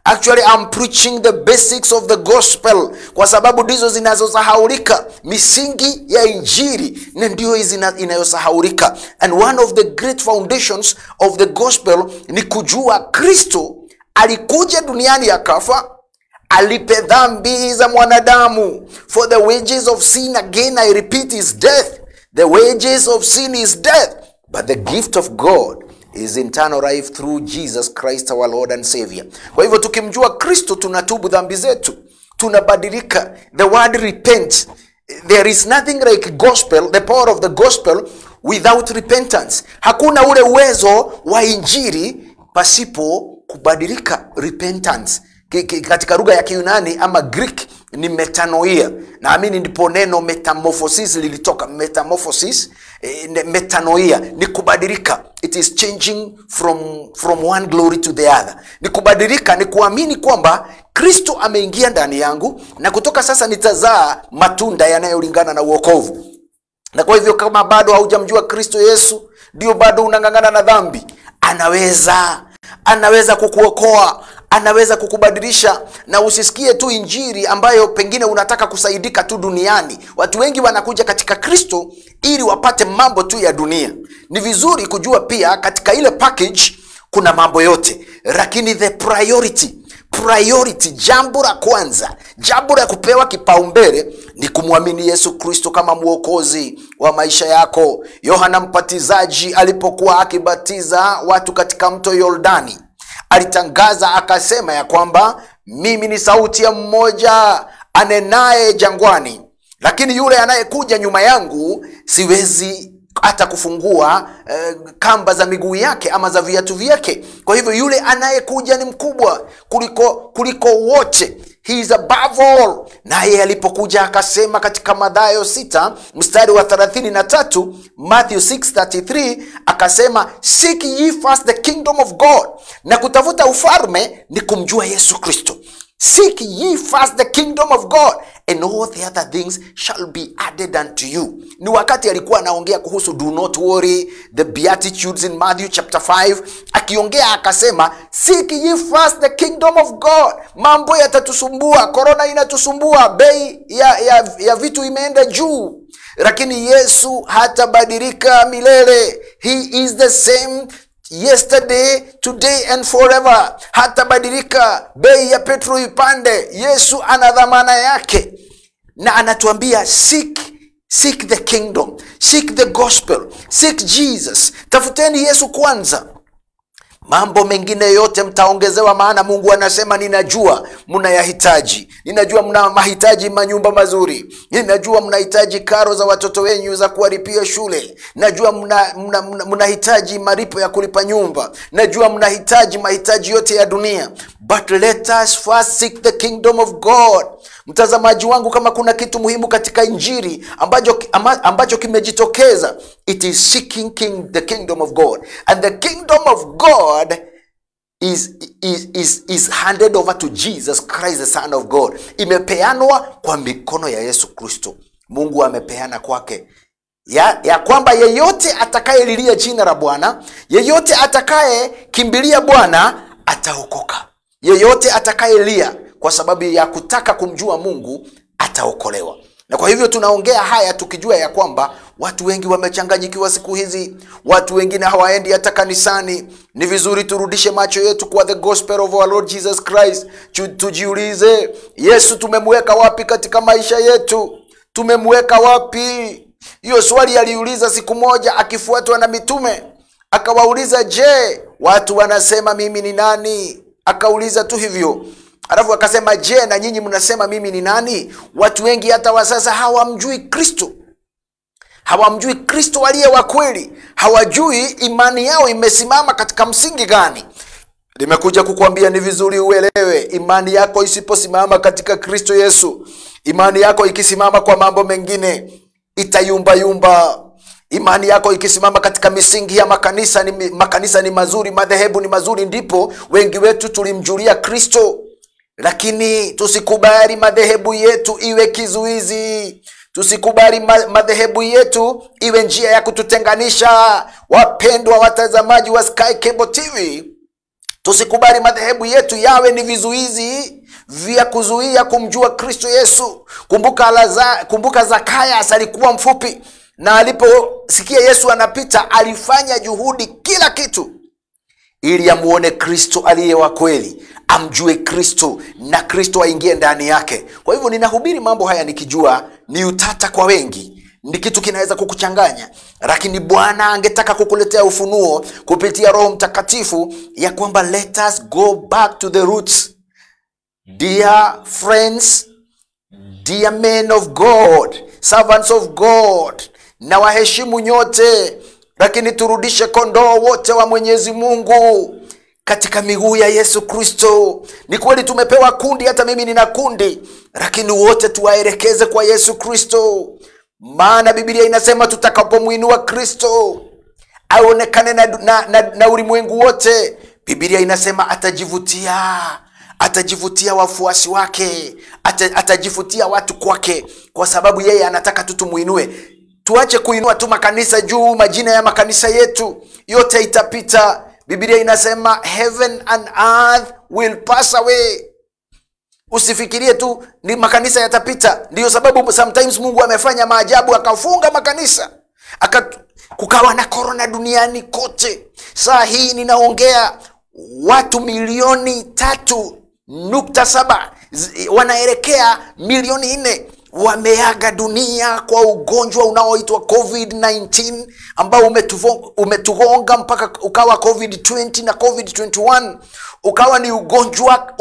Actually, I'm preaching the basics of the gospel, kwa sababu ndizo zinazosahaulika, misingi ya Injili na ndio inayosahaulika. And one of the great foundations of the gospel ni kujua Kristo alikuja duniani akafa, alipe dhambi za mwanadamu. For the wages of sin, again I repeat, is death. The wages of sin is death, but the gift of God is eternal life through Jesus Christ our Lord and Savior. Kwa hivyo tukimjua Kristo tunatubu dhambi zetu, tunabadilika. The word repent, there is nothing like gospel, the power of the gospel without repentance. Hakuna ule uwezo wa Injili pasipo kubadilika, repentance. Katika lugha ya Kiyunani ama Greek ni metanoia. Naamini ndipo neno metamorphosis lilitoka. Metamorphosis, metanoia ni kubadilika. It is changing from one glory to the other. Ni kubadilika, ni kuamini kwamba Kristo ameingia ndani yangu na kutoka sasa nitazaa matunda yanayolingana na wokovu. Na kwa hivyo kama bado haujamjua Kristo Yesu, ndio bado unang'ang'ana na dhambi, anaweza kukuokoa, anaweza kukubadilisha. Na usisikie tu Injili ambayo pengine unataka kusaidika tu duniani. Watu wengi wanakuja katika Kristo ili wapate mambo tu ya dunia. Ni vizuri kujua pia katika ile package kuna mambo yote, lakini the priority, jambo la kwanza, jambo la kupewa kipaumbele ni kumwamini Yesu Kristo kama mwokozi wa maisha yako. Yohana Mbatizaji alipokuwa akibatiza watu katika mto Yordani, alitangaza akasema ya kwamba mimi ni sauti ya mmoja anenaye jangwani, lakini yule anayekuja nyuma yangu siwezi hata kufungua kamba za miguu yake ama za viatu vyake. Kwa hivyo yule anayekuja ni mkubwa kuliko wote. He is above all. Naye alipokuja akasema katika Mathayo 6 mstari wa 33, Matthew 6:33, akasema seek ye first the kingdom of God. Na kutafuta ufalme ni kumjua Yesu Kristo. Seek ye first the kingdom of God and all the other things shall be added unto you. Ni wakati alikuwa anaongea kuhusu do not worry, the Beatitudes in Matthew chapter 5, akiongea akasema seek ye first the kingdom of God. Mambo yatatusumbua, corona inatusumbua, bei ya vitu imeenda juu, Lakini Yesu hatabadilika milele. He is the same yesterday, today and forever. Hatabadilika. Bei ya petro ipande, Yesu ana dhamana yake. Na anatuambia seek the kingdom, seek the gospel, seek Jesus. Tafuteni Yesu kwanza. Mambo mengine yote mtaongezewa, maana Mungu anasema ninajua mnayahitaji. Ninajua mna mahitaji manyumba mazuri. Ninajua mnahitaji karo za watoto wenyu za kuwalipia shule. Najua mnahitaji malipo ya kulipa nyumba. Najua mnahitaji mahitaji yote ya dunia. But let us first seek the kingdom of God. Mtazamaji wangu, kama kuna kitu muhimu katika Injili ambacho kimejitokeza, it is seeking the kingdom of God. And the kingdom of God is handed over to Jesus Christ, the Son of God. Imepeanwa kwa mikono ya Yesu Kristo. Mungu amepeana kwake. Ya kwamba yeyote atakayelilia jina la Bwana, yeyote atakaye kimbilia Bwana ataokoka. Yeyote atakayelia kwa sababu ya kutaka kumjua Mungu ataokolewa. Na kwa hivyo tunaongea haya tukijua ya kwamba watu wengi wamechanganyikiwa siku hizi, watu wengine hawaendi hata kanisani. Ni vizuri turudishe macho yetu kwa the gospel of our Lord Jesus Christ. Tujiulize, Yesu tumemweka wapi katika maisha yetu? Tumemweka wapi? Hiyo swali aliuliza siku moja akifuatwa na mitume. Akawauliza, je, watu wanasema mimi ni nani? Akauliza tu hivyo. Alafu akasema, je, na nyinyi mnasema mimi ni nani? Watu wengi hata wa sasa hawamjui Kristo. Hawamjui Kristo aliye wa kweli. Hawajui imani yao imesimama katika msingi gani. Nimekuja kukuambia ni vizuri uelewe, imani yako isiposimama katika Kristo Yesu, imani yako ikisimama kwa mambo mengine itayumba yumba. Imani yako ikisimama katika misingi ya makanisa, makanisa ni mazuri, madhehebu ni mazuri, ndipo wengi wetu tulimjulia Kristo. Lakini tusikubali madhehebu yetu iwe kizuizi. Tusikubali madhehebu yetu iwe njia ya kututenganisha. Wapendwa watazamaji wa Sky Cable TV, tusikubali madhehebu yetu yawe ni vizuizi vya kuzuia kumjua Kristo Yesu. Kumbuka Zakaya alikuwa mfupi, na aliposikia Yesu anapita alifanya juhudi kila kitu ili amuone Kristo aliye wa kweli, amjue Kristo na Kristo aingie ndani yake. Kwa hivyo ninahubiri mambo haya nikijua ni utata kwa wengi, ni kitu kinaweza kukuchanganya, lakini Bwana angetaka kukuletea ufunuo kupitia Roho Mtakatifu ya kwamba let us go back to the roots. Dear friends, dear men of God, servants of God, na waheshimu nyote, lakini turudishe kondoo wote wa Mwenyezi Mungu katika miguu ya Yesu Kristo. Ni kweli tumepewa kundi, hata mimi nina kundi, lakini wote tuwaelekeze kwa Yesu Kristo. Maana Biblia inasema tutakapomuinua Kristo aonekane na ulimwengu wote, Biblia inasema atajivutia wafuasi wake, atajivutia watu kwake, kwa sababu yeye anataka tu tumuinue. Tuache kuinua tu makanisa juu, majina ya makanisa yetu yote itapita. Biblia inasema heaven and earth will pass away. Usifikirie tu ni makanisa yatapita. Ndiyo sababu sometimes Mungu amefanya maajabu akafunga makanisa, kukawa na corona duniani kote. Saa hii ninaongea watu milioni 3.7 wanaelekea milioni 4 wameaga dunia kwa ugonjwa unaoitwa COVID-19 ambao umetugonga mpaka ukawa COVID-20 na COVID-21, ukawa ni ugonjwa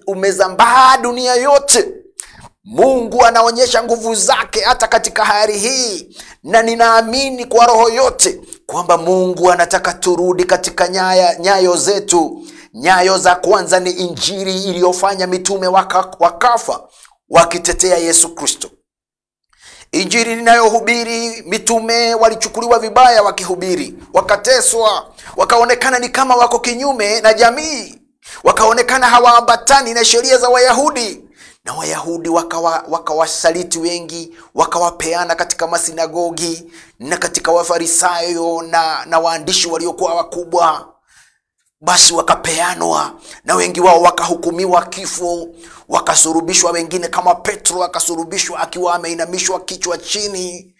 umezambaa dunia yote. Mungu anaonyesha nguvu zake hata katika hali hii, na ninaamini kwa roho yote kwamba Mungu anataka turudi katika nyayo zetu. Nyayo za kwanza ni Injili iliyofanya mitume wakafa wakitetea Yesu Kristo. Injili ninayohubiri, mitume walichukuliwa vibaya wakihubiri, wakateswa, wakaonekana ni kama wako kinyume na jamii, wakaonekana hawaambatani na sheria za Wayahudi. Na Wayahudi wakawasaliti wengi, wakawapeana katika masinagogi na katika Wafarisayo na waandishi waliokuwa wakubwa. Basi wakapeanwa na wengi wao wakahukumiwa kifo, wakasurubishwa wengine kama Petro akasurubishwa akiwa ameinamishwa kichwa chini.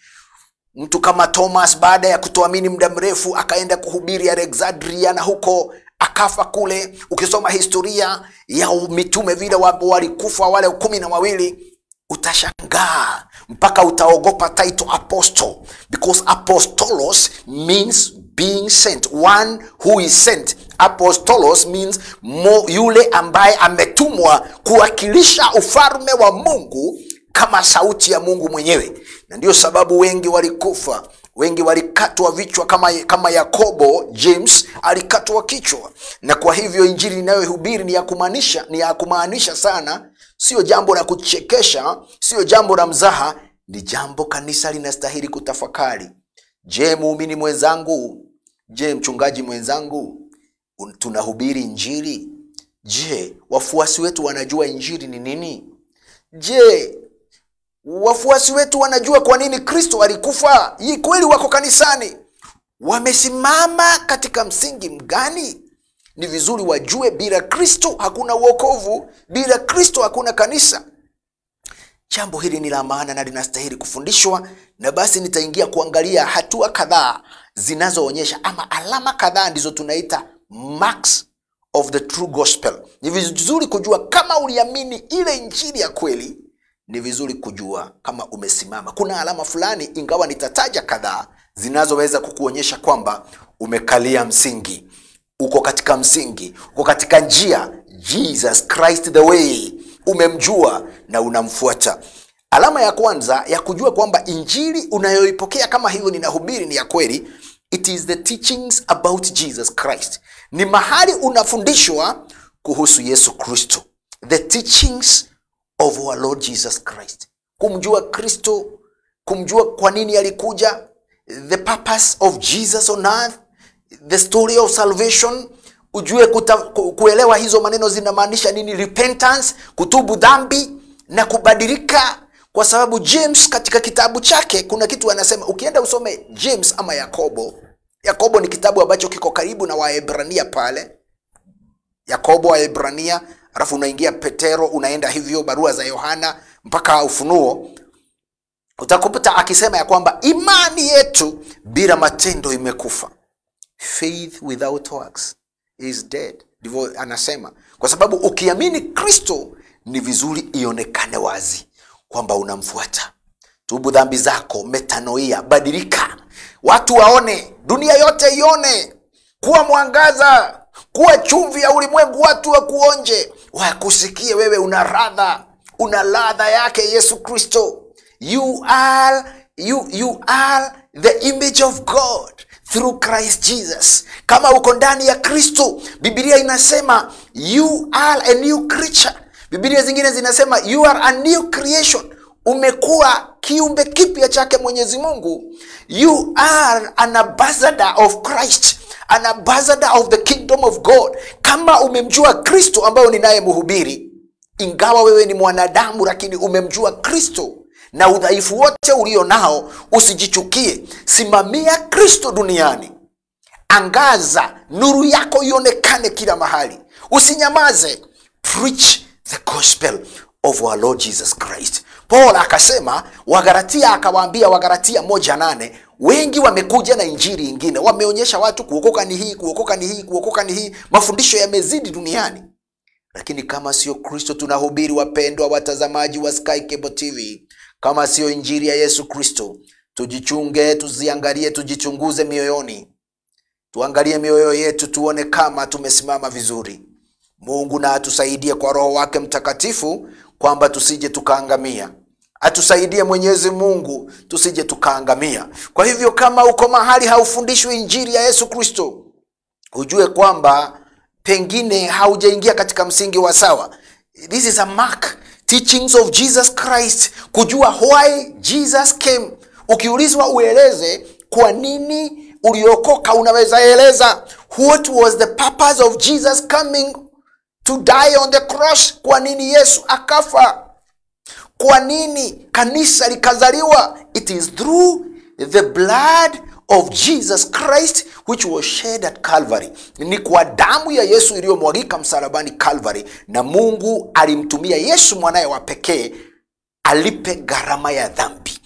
Mtu kama Thomas baada ya kutoamini muda mrefu akaenda kuhubiri Alexandria na huko akafa kule. Ukisoma historia ya mitume vile walikufa wale 12, utashangaa mpaka utaogopa title apostle, because apostolos means being sent, one who is sent. Apostolos means yule ambaye ametumwa kuwakilisha ufalme wa Mungu kama sauti ya Mungu mwenyewe. Na ndio sababu wengi walikufa, wengi walikatwa vichwa, kama Yakobo, James alikatwa kichwa. Na kwa hivyo injili ninayohubiri ni ya kumaanisha sana, sio jambo la kuchekesha, sio jambo la mzaha, ni jambo kanisa linastahili kutafakari. Je, muumini mwenzangu? Je, mchungaji mwenzangu? Tunahubiri injili? Je, wafuasi wetu wanajua injili ni nini? Je, wafuasi wetu wanajua kwa nini Kristo alikufa? Hii kweli wako kanisani? Wamesimama katika msingi mgani? Ni vizuri wajue bila Kristo hakuna wokovu, bila Kristo hakuna kanisa. Jambo hili ni la maana na linastahili kufundishwa, na basi nitaingia kuangalia hatua kadhaa zinazoonyesha ama alama kadhaa ndizo tunaita marks of the true gospel. Ni vizuri kujua kama uliamini ile injili ya kweli, ni vizuri kujua kama umesimama. Kuna alama fulani, ingawa nitataja kadhaa, zinazoweza kukuonyesha kwamba umekalia msingi, uko katika msingi, uko katika njia, Jesus Christ the way, umemjua na unamfuata. Alama ya kwanza ya kujua kwamba injili unayoipokea kama hivyo ninahubiri ni ya kweli, it is the teachings about Jesus Christ. Ni mahali unafundishwa kuhusu Yesu Kristo. The teachings of our Lord Jesus Christ. Kumjua Kristo, kumjua kwa nini alikuja, the purpose of Jesus on earth, the story of salvation. Ujue kuelewa hizo maneno zinamaanisha nini, repentance, kutubu dhambi na kubadilika. Kwa sababu James katika kitabu chake kuna kitu anasema. Ukienda usome James ama Yakobo. Yakobo ni kitabu ambacho kiko karibu na Waebrania pale. Yakobo, Waebrania, alafu unaingia Petero, unaenda hivyo barua za Yohana mpaka Ufunuo. Utakuta akisema ya kwamba imani yetu bila matendo imekufa. Faith without works is dead. Ndivyo anasema. Kwa sababu ukiamini Kristo ni vizuri ionekane wazi kwamba unamfuata. Tubu dhambi zako, metanoia, badilika. Watu waone, dunia yote ione. Kuwa mwangaza, kuwa chumvi ya ulimwengu, watu wakuonje, wakusikie wewe una radha, una ladha yake Yesu Kristo. You are the image of God through Christ Jesus. Kama uko ndani ya Kristo, Biblia inasema you are a new creature. Biblia zingine zinasema you are a new creation. Umekuwa kiumbe kipya chake Mwenyezi Mungu. You are an ambassador of Christ, an ambassador of the kingdom of God. Kama umemjua Kristo ambayo ninayemhubiri, ingawa wewe ni mwanadamu lakini umemjua Kristo na udhaifu wote ulio nao, usijichukie. Simamia Kristo duniani. Angaza, nuru yako ionekane kila mahali. Usinyamaze. Preach the gospel of our Lord Jesus Christ. Paul akasema, Wagalatia akawaambia, Wagalatia 1:8, wengi wamekuja na injili ingine, wameonyesha watu kuokoka ni hii, kuokoka ni hii, kuokoka ni hii, mafundisho yamezidi duniani. Lakini kama sio Kristo tunahubiri, wapendwa watazamaji wa Sky Cable TV, kama sio injili ya Yesu Kristo, tujichunge, tuziangalie, tujichunguze mioyoni. Tuangalie mioyo yetu, tuone kama tumesimama vizuri. Mungu na atusaidie kwa Roho wake Mtakatifu kwamba tusije tukaangamia. Atusaidie Mwenyezi Mungu tusije tukaangamia. Kwa hivyo kama uko mahali haufundishwi injili ya Yesu Kristo, ujue kwamba pengine haujaingia katika msingi wa sawa. This is a mark, teachings of Jesus Christ, kujua why Jesus came. Ukiulizwa ueleze kwa nini uliokoka, unaweza eleza what was the purpose of Jesus coming to die on the cross. Kwa nini Yesu akafa? Kwa nini kanisa likazaliwa? It is through the blood of Jesus Christ which was shed at Calvary. Ni kwa damu ya Yesu iliyomwagika msalabani Calvary, na Mungu alimtumia Yesu mwanaye wa pekee alipe gharama ya dhambi.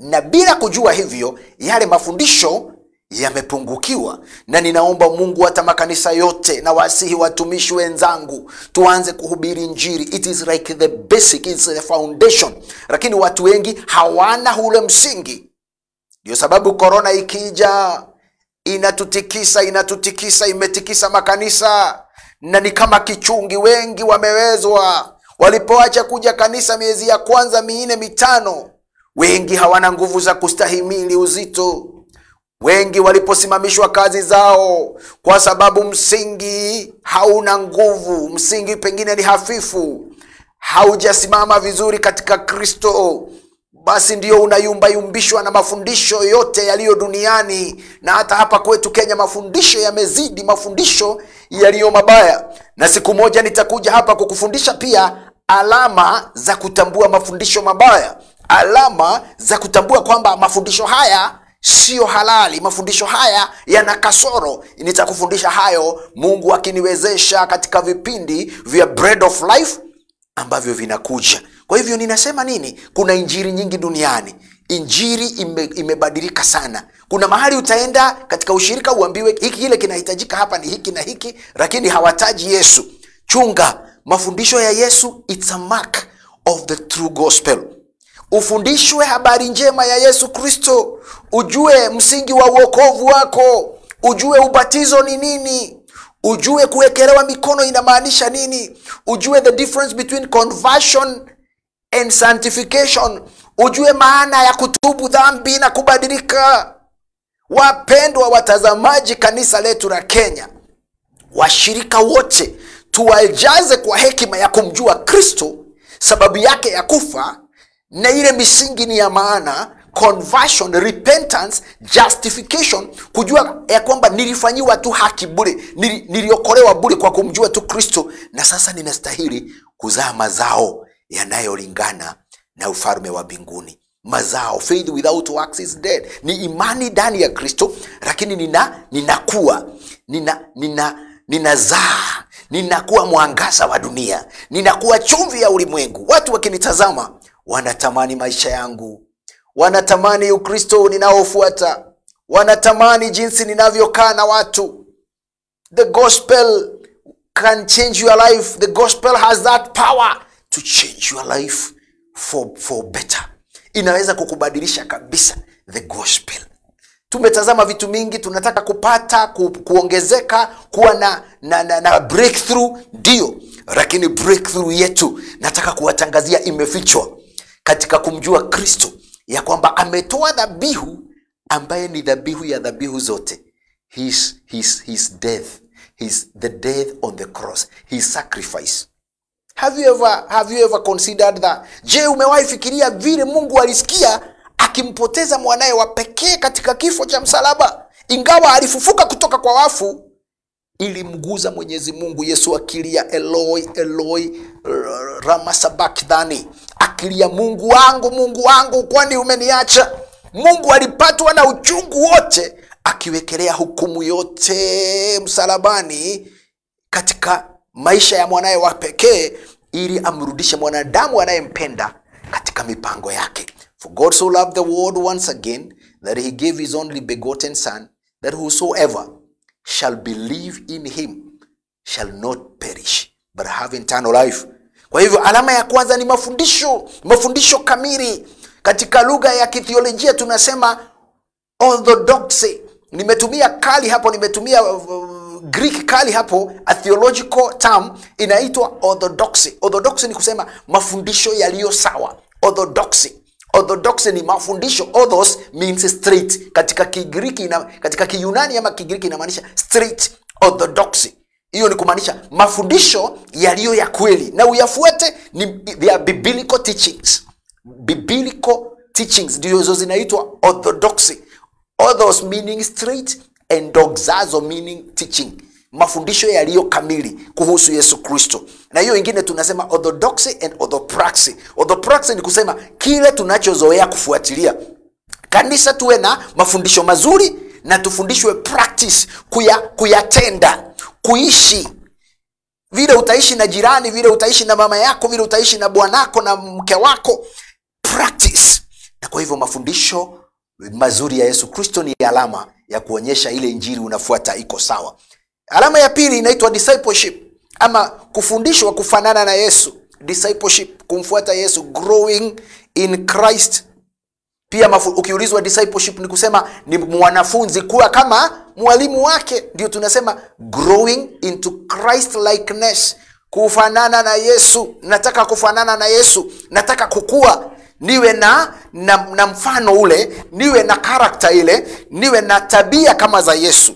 Na bila kujua hivyo, yale mafundisho yamepungukiwa. Na ninaomba Mungu hata makanisa yote na wasihi watumishi wenzangu tuanze kuhubiri Injili. It is like the basic, it's the foundation. Lakini watu wengi hawana ule msingi. Ndio sababu corona ikija inatutikisa, inatutikisa, imetikisa makanisa, na ni kama kichungi. Wengi wamewezwa walipoacha kuja kanisa miezi ya kwanza 4, 5. Wengi hawana nguvu za kustahimili uzito. Wengi waliposimamishwa kazi zao kwa sababu msingi hauna nguvu, msingi pengine ni hafifu, haujasimama vizuri katika Kristo, basi ndio unayumbayumbishwa na mafundisho yote yaliyo duniani. Na hata hapa kwetu Kenya mafundisho yamezidi, mafundisho yaliyo mabaya. Na siku moja nitakuja hapa kukufundisha pia alama za kutambua mafundisho mabaya, alama za kutambua kwamba mafundisho haya sio halali, mafundisho haya yana kasoro. Nitakufundisha hayo Mungu akiniwezesha katika vipindi vya Bread of Life ambavyo vinakuja. Kwa hivyo ninasema nini? Kuna injili nyingi duniani. Injili imebadilika sana. Kuna mahali utaenda katika ushirika uambiwe hiki kile kinahitajika hapa ni hiki na hiki, lakini hawataji Yesu. Chunga mafundisho ya Yesu, it's a mark of the true gospel. Ufundishwe habari njema ya Yesu Kristo, ujue msingi wa wokovu wako, ujue ubatizo ni nini, ujue kuwekelewa mikono inamaanisha nini, ujue the difference between conversion and sanctification, ujue maana ya kutubu dhambi na kubadilika. Wapendwa watazamaji, kanisa letu la Kenya, washirika wote tuwajaze kwa hekima ya kumjua Kristo, sababu yake ya kufa, na ile misingi ni ya maana: conversion, repentance, justification, kujua ya kwamba nilifanyiwa tu haki bure, niliokolewa bure kwa kumjua tu Kristo, na sasa ninastahili kuzaa mazao yanayolingana na ufalme wa mbinguni. Mazao, faith without works is dead. Ni imani ndani ya Kristo, lakini ninakuwa, ninazaa, ninakuwa mwangaza wa dunia, ninakuwa chumvi ya ulimwengu. Watu wakinitazama wanatamani maisha yangu, wanatamani Ukristo ninaofuata, wanatamani jinsi ninavyokaa na watu. The gospel can change your life. The gospel has that power to change your life for better. Inaweza kukubadilisha kabisa, the gospel. Tumetazama vitu mingi, tunataka kupata, kuongezeka, kuwa na breakthrough, ndio. Lakini breakthrough yetu nataka kuwatangazia imefichwa katika kumjua Kristo, ya kwamba ametoa dhabihu ambaye ni dhabihu ya dhabihu zote. His death, the death on the cross, his sacrifice. Have you ever considered that? Je, umewahi fikiria vile Mungu alisikia akimpoteza mwanae wa pekee katika kifo cha msalaba? Ingawa alifufuka kutoka kwa wafu, ilimguza Mwenyezi Mungu. Yesu akilia Eloi, Eloi, lama sabachthani, akilia Mungu wangu, Mungu wangu, kwani umeniacha? Mungu alipatwa na uchungu wote, akiwekelea hukumu yote msalabani katika maisha ya mwanae wa pekee, ili amrudishe mwanadamu anayempenda katika mipango yake. For God so loved the world once again, that he gave his only begotten son, that whosoever shall believe in him shall not perish, but have eternal life. Kwa hivyo alama ya kwanza ni mafundisho, mafundisho kamili. Katika lugha ya kithiolojia tunasema orthodoxy. Nimetumia kali hapo, nimetumia Greek kali hapo, a theological term inaitwa orthodoxy. Orthodoxy ni kusema mafundisho yaliyo sawa. Orthodoxy. Orthodoxy ni mafundisho. Orthos means straight. Katika Kigiriki, katika Kiyunani ama Kigiriki inamaanisha straight. Orthodoxy. Hiyo ni kumaanisha mafundisho yaliyo ya kweli, na uyafuate. Ni they are biblical teachings. Biblical teachings ndizo zinaitwa orthodoxy. Orthos meaning straight and doxazo meaning teaching. Mafundisho yaliyo kamili kuhusu Yesu Kristo. Na hiyo ingine tunasema orthodoxy and orthopraxy. Orthopraxy ni kusema kile tunachozoea kufuatilia. Kanisa tuwe na mafundisho mazuri na tufundishwe practice, kuyatenda, kuishi. Vile utaishi na jirani, vile utaishi na mama yako, vile utaishi na bwanako na mke wako, practice. Na kwa Kwa hivyo mafundisho mazuri ya Yesu Kristo ni alama ya kuonyesha ile injili unafuata iko sawa. Alama ya pili inaitwa discipleship, ama kufundishwa kufanana na Yesu. Discipleship, kumfuata Yesu, growing in Christ. Pia ukiulizwa discipleship ni kusema ni mwanafunzi kuwa kama mwalimu wake. Ndio tunasema growing into Christ likeness, kufanana na Yesu. Nataka kufanana na Yesu, nataka kukua, niwe na mfano ule, niwe na karakta ile, niwe na tabia kama za Yesu.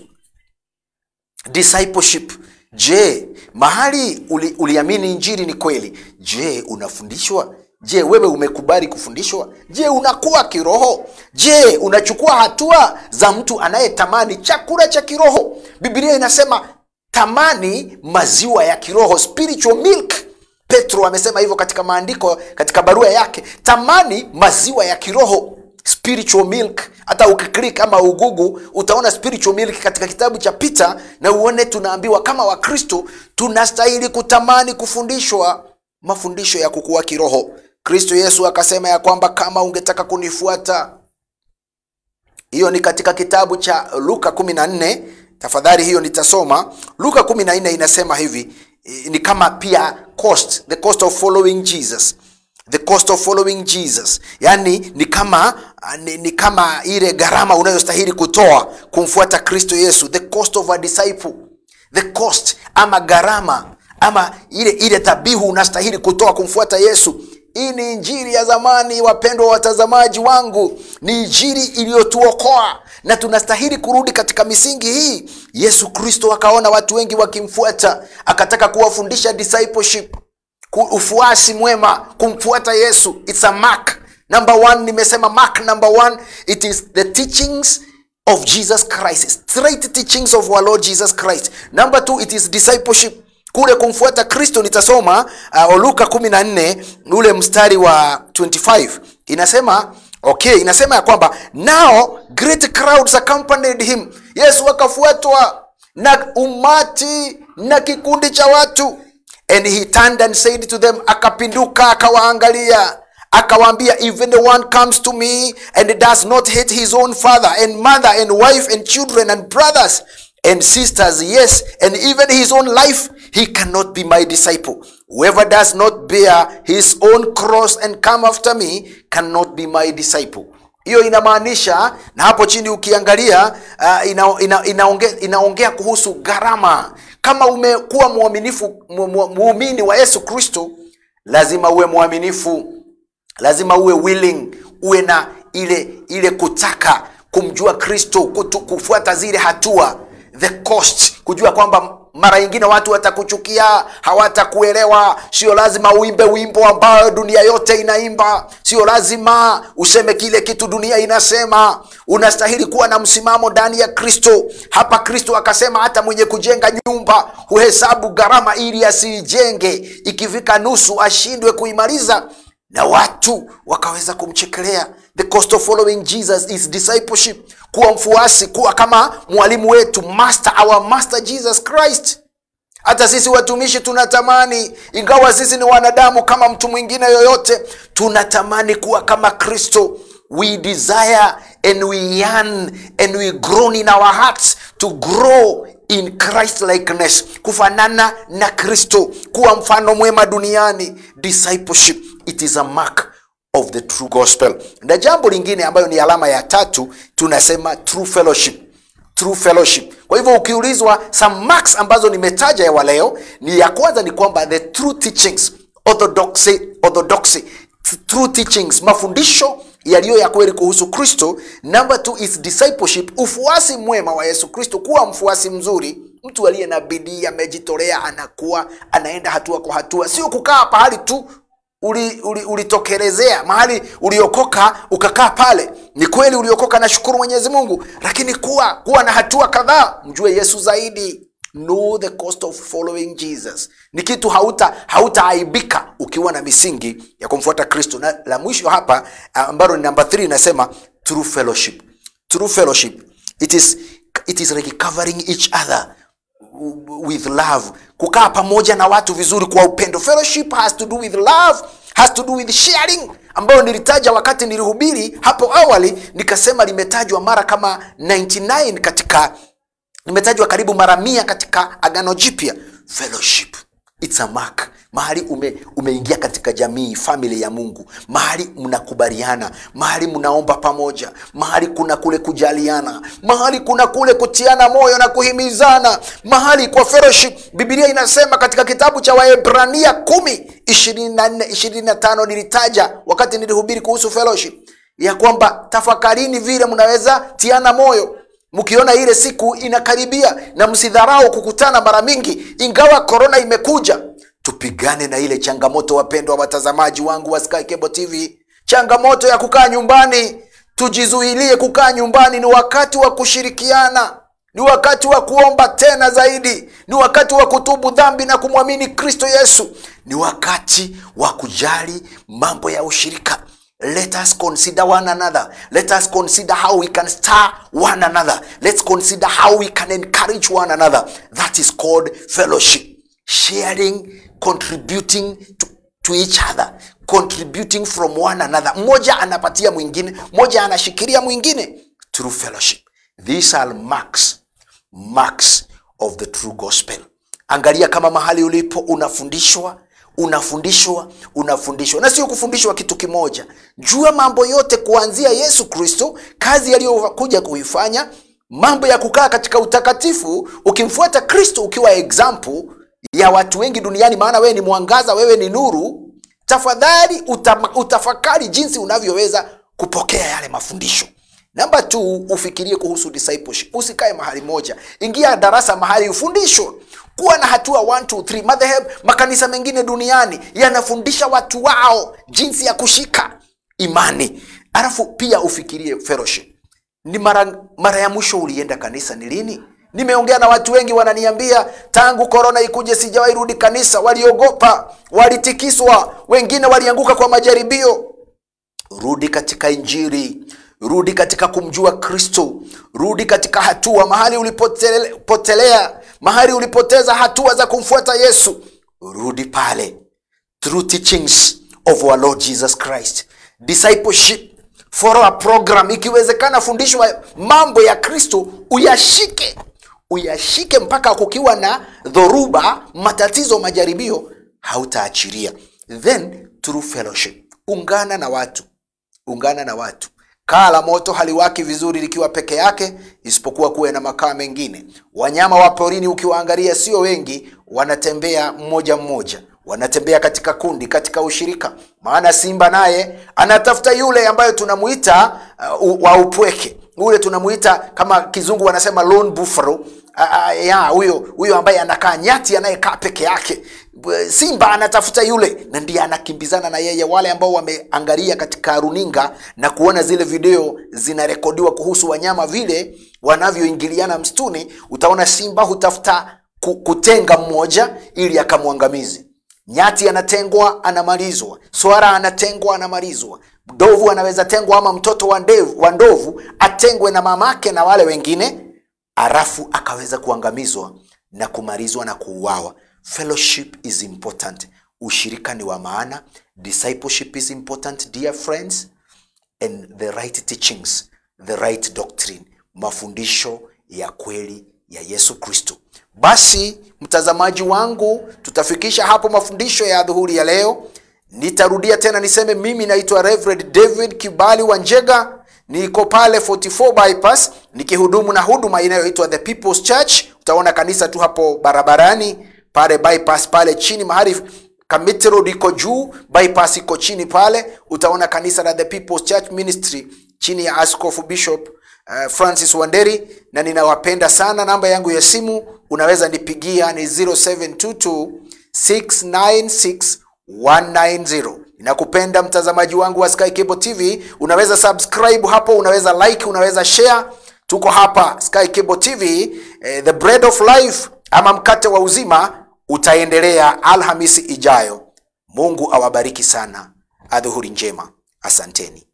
Discipleship. Je, mahali uliamini injili ni kweli? Je, unafundishwa? Je, wewe umekubali kufundishwa? Je, unakuwa kiroho? Je, unachukua hatua za mtu anayetamani chakula cha kiroho? Biblia inasema tamani maziwa ya kiroho, spiritual milk. Petro amesema hivyo katika maandiko, katika barua yake, tamani maziwa ya kiroho, spiritual milk. Hata ukiklik ama ugugu utaona spiritual milk katika kitabu cha Peter, na uone tunaambiwa kama Wakristo tunastahili kutamani kufundishwa mafundisho ya kukua kiroho. Kristo Yesu akasema ya kwamba kama ungetaka kunifuata, hiyo ni katika kitabu cha Luka 14. Tafadhali hiyo nitasoma. Luka 14 inasema hivi, ni kama pia cost, the cost of following Jesus. The cost of following Jesus. Yani ni kama ile gharama unayostahili kutoa kumfuata Kristo Yesu. The cost of a disciple. The cost ama gharama ama ile dhabihu unastahili kutoa kumfuata Yesu. Hii ni injili ya zamani, wapendwa watazamaji wangu. Ni injili iliyotuokoa na tunastahili kurudi katika misingi hii. Yesu Kristo akaona watu wengi wakimfuata, akataka kuwafundisha discipleship, ufuasi mwema, kumfuata Yesu. It's a mark. Number one, nimesema mark number one, it is the teachings of Jesus Christ, straight teachings of our Lord Jesus Christ. Number two, it is discipleship, kule kumfuata Kristo. Nitasoma Luka 14 ule mstari wa 25. Inasema, okay, inasema ya kwamba now great crowds accompanied him. Yesu akafuatwa na umati na kikundi cha watu. And he turned and said to them, akapinduka akawaangalia, akawaambia, if anyone comes to me and does not hate his own father and mother and wife and children and brothers and sisters, yes, and even his own life, he cannot be my disciple. Whoever does not bear his own cross and come after me cannot be my disciple. Hiyo inamaanisha, na hapo chini ukiangalia, inaongea kuhusu gharama. Kama umekuwa muaminifu, muumini wa Yesu Kristo, lazima uwe muaminifu, lazima uwe willing, uwe na ile kutaka kumjua Kristo, kufuata zile hatua, the cost, kujua kwamba mara nyingine watu watakuchukia, hawatakuelewa. Sio lazima uimbe wimbo ambao dunia yote inaimba, sio lazima useme kile kitu dunia inasema. Unastahili kuwa na msimamo ndani ya Kristo. Hapa Kristo akasema hata mwenye kujenga nyumba huhesabu gharama ili asiijenge, ikifika nusu ashindwe kuimaliza, na watu wakaweza kumchekelea. The cost of following Jesus is discipleship, kuwa mfuasi, kuwa kama mwalimu wetu, master, our master Jesus Christ. Hata sisi watumishi tunatamani, ingawa sisi ni wanadamu kama mtu mwingine yoyote, tunatamani kuwa kama Kristo. We desire and we yearn and we groan in our hearts to grow in Christ likeness, kufanana na Kristo, kuwa mfano mwema duniani. Discipleship, it is a mark of the true gospel. Na jambo lingine ambayo ni alama ya tatu, tunasema true fellowship. True fellowship. Kwa hivyo ukiulizwa some marks ambazo nimetaja ya leo, ni ya kwanza ni kwamba the true teachings, orthodoxy, true teachings, mafundisho yaliyo ya kweli kuhusu Kristo. Number two is discipleship, ufuasi mwema wa Yesu Kristo, kuwa mfuasi mzuri, mtu aliye na bidii, amejitolea, anakuwa, anaenda hatua kwa hatua, sio kukaa pahali tu ulitokelezea mahali uliokoka ukakaa pale. Ni kweli uliokoka, na shukuru Mwenyezi Mungu, lakini kuwa na hatua kadhaa, mjue Yesu zaidi. Know the cost of following Jesus. Ni kitu hautaaibika ukiwa na misingi ya kumfuata Kristo. Na la mwisho hapa ambalo ni number 3, inasema true fellowship. True fellowship. It is like covering each other. with love, kukaa pamoja na watu vizuri kwa upendo. Fellowship has to do with love, has to do with sharing, ambayo nilitaja wakati nilihubiri hapo awali, nikasema limetajwa mara kama 99 katika, limetajwa karibu mara 100 katika Agano Jipya. Fellowship, it's a mark. Mahali umeingia katika jamii, family ya Mungu, mahali mnakubaliana, mahali mnaomba pamoja, mahali kuna kule kujaliana, mahali kuna kule kutiana moyo na kuhimizana, mahali kwa fellowship. Biblia inasema katika kitabu cha Waebrania 10:24-25, nilitaja wakati nilihubiri kuhusu fellowship, ya kwamba tafakarini vile mnaweza tiana moyo mkiona ile siku inakaribia, na msidharau kukutana mara mingi. Ingawa corona imekuja, tupigane na ile changamoto, wapendwa watazamaji wangu wa Sky Cable TV, changamoto ya kukaa nyumbani. Tujizuilie kukaa nyumbani. Ni wakati wa kushirikiana, ni wakati wa kuomba tena zaidi, ni wakati wa kutubu dhambi na kumwamini Kristo Yesu, ni wakati wa kujali mambo ya ushirika. Let us consider one another. Let us consider how we can stir one another. Let's consider how we can encourage one another. That is called fellowship. Sharing, contributing to each other, contributing from one another. Mmoja anapatia mwingine, mmoja anashikilia mwingine through fellowship. These are marks of the true gospel. Angalia kama mahali ulipo unafundishwa, unafundishwa, unafundishwa. Na sio kufundishwa kitu kimoja. Jua mambo yote kuanzia Yesu Kristo, kazi aliyokuja kuifanya, mambo ya kukaa katika utakatifu, ukimfuata Kristo ukiwa example ya watu wengi duniani, maana wewe ni mwangaza, wewe ni nuru. Tafadhali utafakari jinsi unavyoweza kupokea yale mafundisho. Namba 2, ufikirie kuhusu discipleship. Usikae mahali moja. Ingia darasa mahali ufundishwe. Kuwa na hatua 1, 2, 3. Madhehebu, makanisa mengine duniani yanafundisha watu wao jinsi ya kushika imani. Alafu pia ufikirie fellowship. Ni mara ya mwisho ulienda kanisa ni lini? Nimeongea na watu wengi wananiambia tangu corona ikuje sijawahi rudi kanisa. Waliogopa, walitikiswa, wengine walianguka kwa majaribio. Rudi katika Injili. Rudi katika kumjua Kristo. Rudi katika hatua mahali ulipotelea, mahali ulipoteza hatua za kumfuata Yesu. Rudi pale through teachings of our Lord Jesus Christ. Discipleship, follow a program. Ikiwezekana fundishwa mambo ya Kristo, uyashike. Uyashike mpaka kukiwa na dhoruba, matatizo, majaribio, hautaachilia. Then through fellowship, ungana na watu. Ungana na watu. Kaa la moto haliwaki vizuri likiwa peke yake, isipokuwa kuwe na makaa mengine. Wanyama wa porini ukiwaangalia sio wengi, wanatembea mmoja mmoja, wanatembea katika kundi, katika ushirika. Maana simba naye anatafuta yule ambaye tunamuita wa upweke. Ule tunamuita kama kizungu wanasema lone buffalo. Huyo ambaye anakaa nyati, anayekaa peke yake. Simba anatafuta yule na ndiye anakimbizana na yeye. Wale ambao wameangalia katika runinga na kuona zile video zinarekodiwa kuhusu wanyama vile wanavyoingiliana msituni, utaona simba hutafuta kutenga mmoja ili akamwangamize. Nyati anatengwa, anamalizwa. Swara anatengwa, anamalizwa. Ndovu anaweza tengwa, ama mtoto wa ndovu atengwe na mamake na wale wengine, alafu akaweza kuangamizwa na kumalizwa na kuuawa. Fellowship is important. Ushirika ni wa maana. Discipleship is important, dear friends. And the right teachings, the right doctrine, mafundisho ya kweli ya Yesu Kristo. Basi mtazamaji wangu, tutafikisha hapo mafundisho ya adhuhuri ya leo. Nitarudia tena niseme, mimi naitwa Reverend David Kibali Wanjega. Niko pale 44 Bypass nikihudumu na huduma inayoitwa The People's Church. Utaona kanisa tu hapo barabarani pale bypass pale chini, mahali Kamiti Road iko juu, bypass iko chini pale. Utaona kanisa la The People's Church Ministry chini ya Askofu Bishop Francis Wanderi, na ninawapenda sana. Namba yangu ya simu unaweza nipigia ni 0722 696 190. Ninakupenda mtazamaji wangu wa Sky Cable TV. Unaweza subscribe hapo, unaweza like, unaweza share. Tuko hapa Sky Cable TV, The Bread of Life ama mkate wa uzima utaendelea Alhamisi ijayo. Mungu awabariki sana. Adhuhuri njema. Asanteni.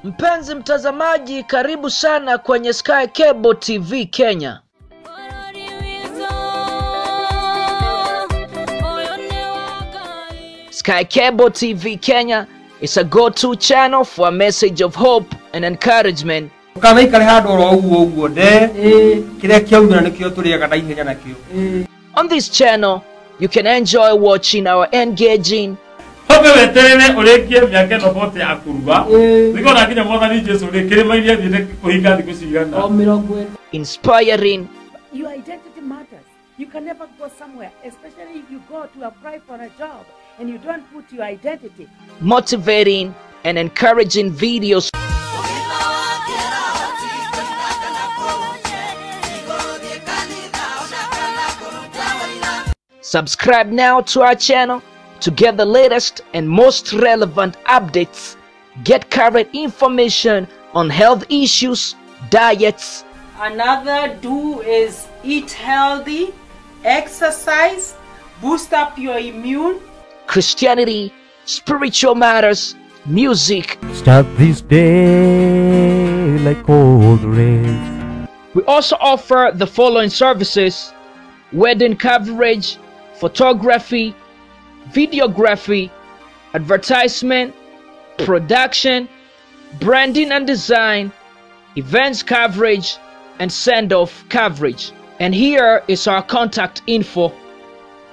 Mpenzi mtazamaji, karibu sana kwenye Sky Cable TV Kenya. Sky Cable TV Kenya is a go-to channel for a message of hope and encouragement. On this channel, you can enjoy watching our engaging, inspiring, Your identity matters. You can never go somewhere, especially if you go to apply for a job and you don't put your identity. motivating, and encouraging videos. Subscribe now to our channel to get the latest and most relevant updates. Get current information on health issues, diets. Another do is eat healthy, exercise, boost up your immune. Christianity, spiritual matters, music. Start this day like cold rain. We also offer the following services: wedding coverage, photography, videography, advertisement, production, branding and design, events coverage, and send-off coverage. And here is our contact info.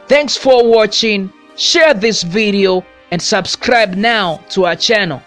Thanks for watching. Share this video and subscribe now to our channel.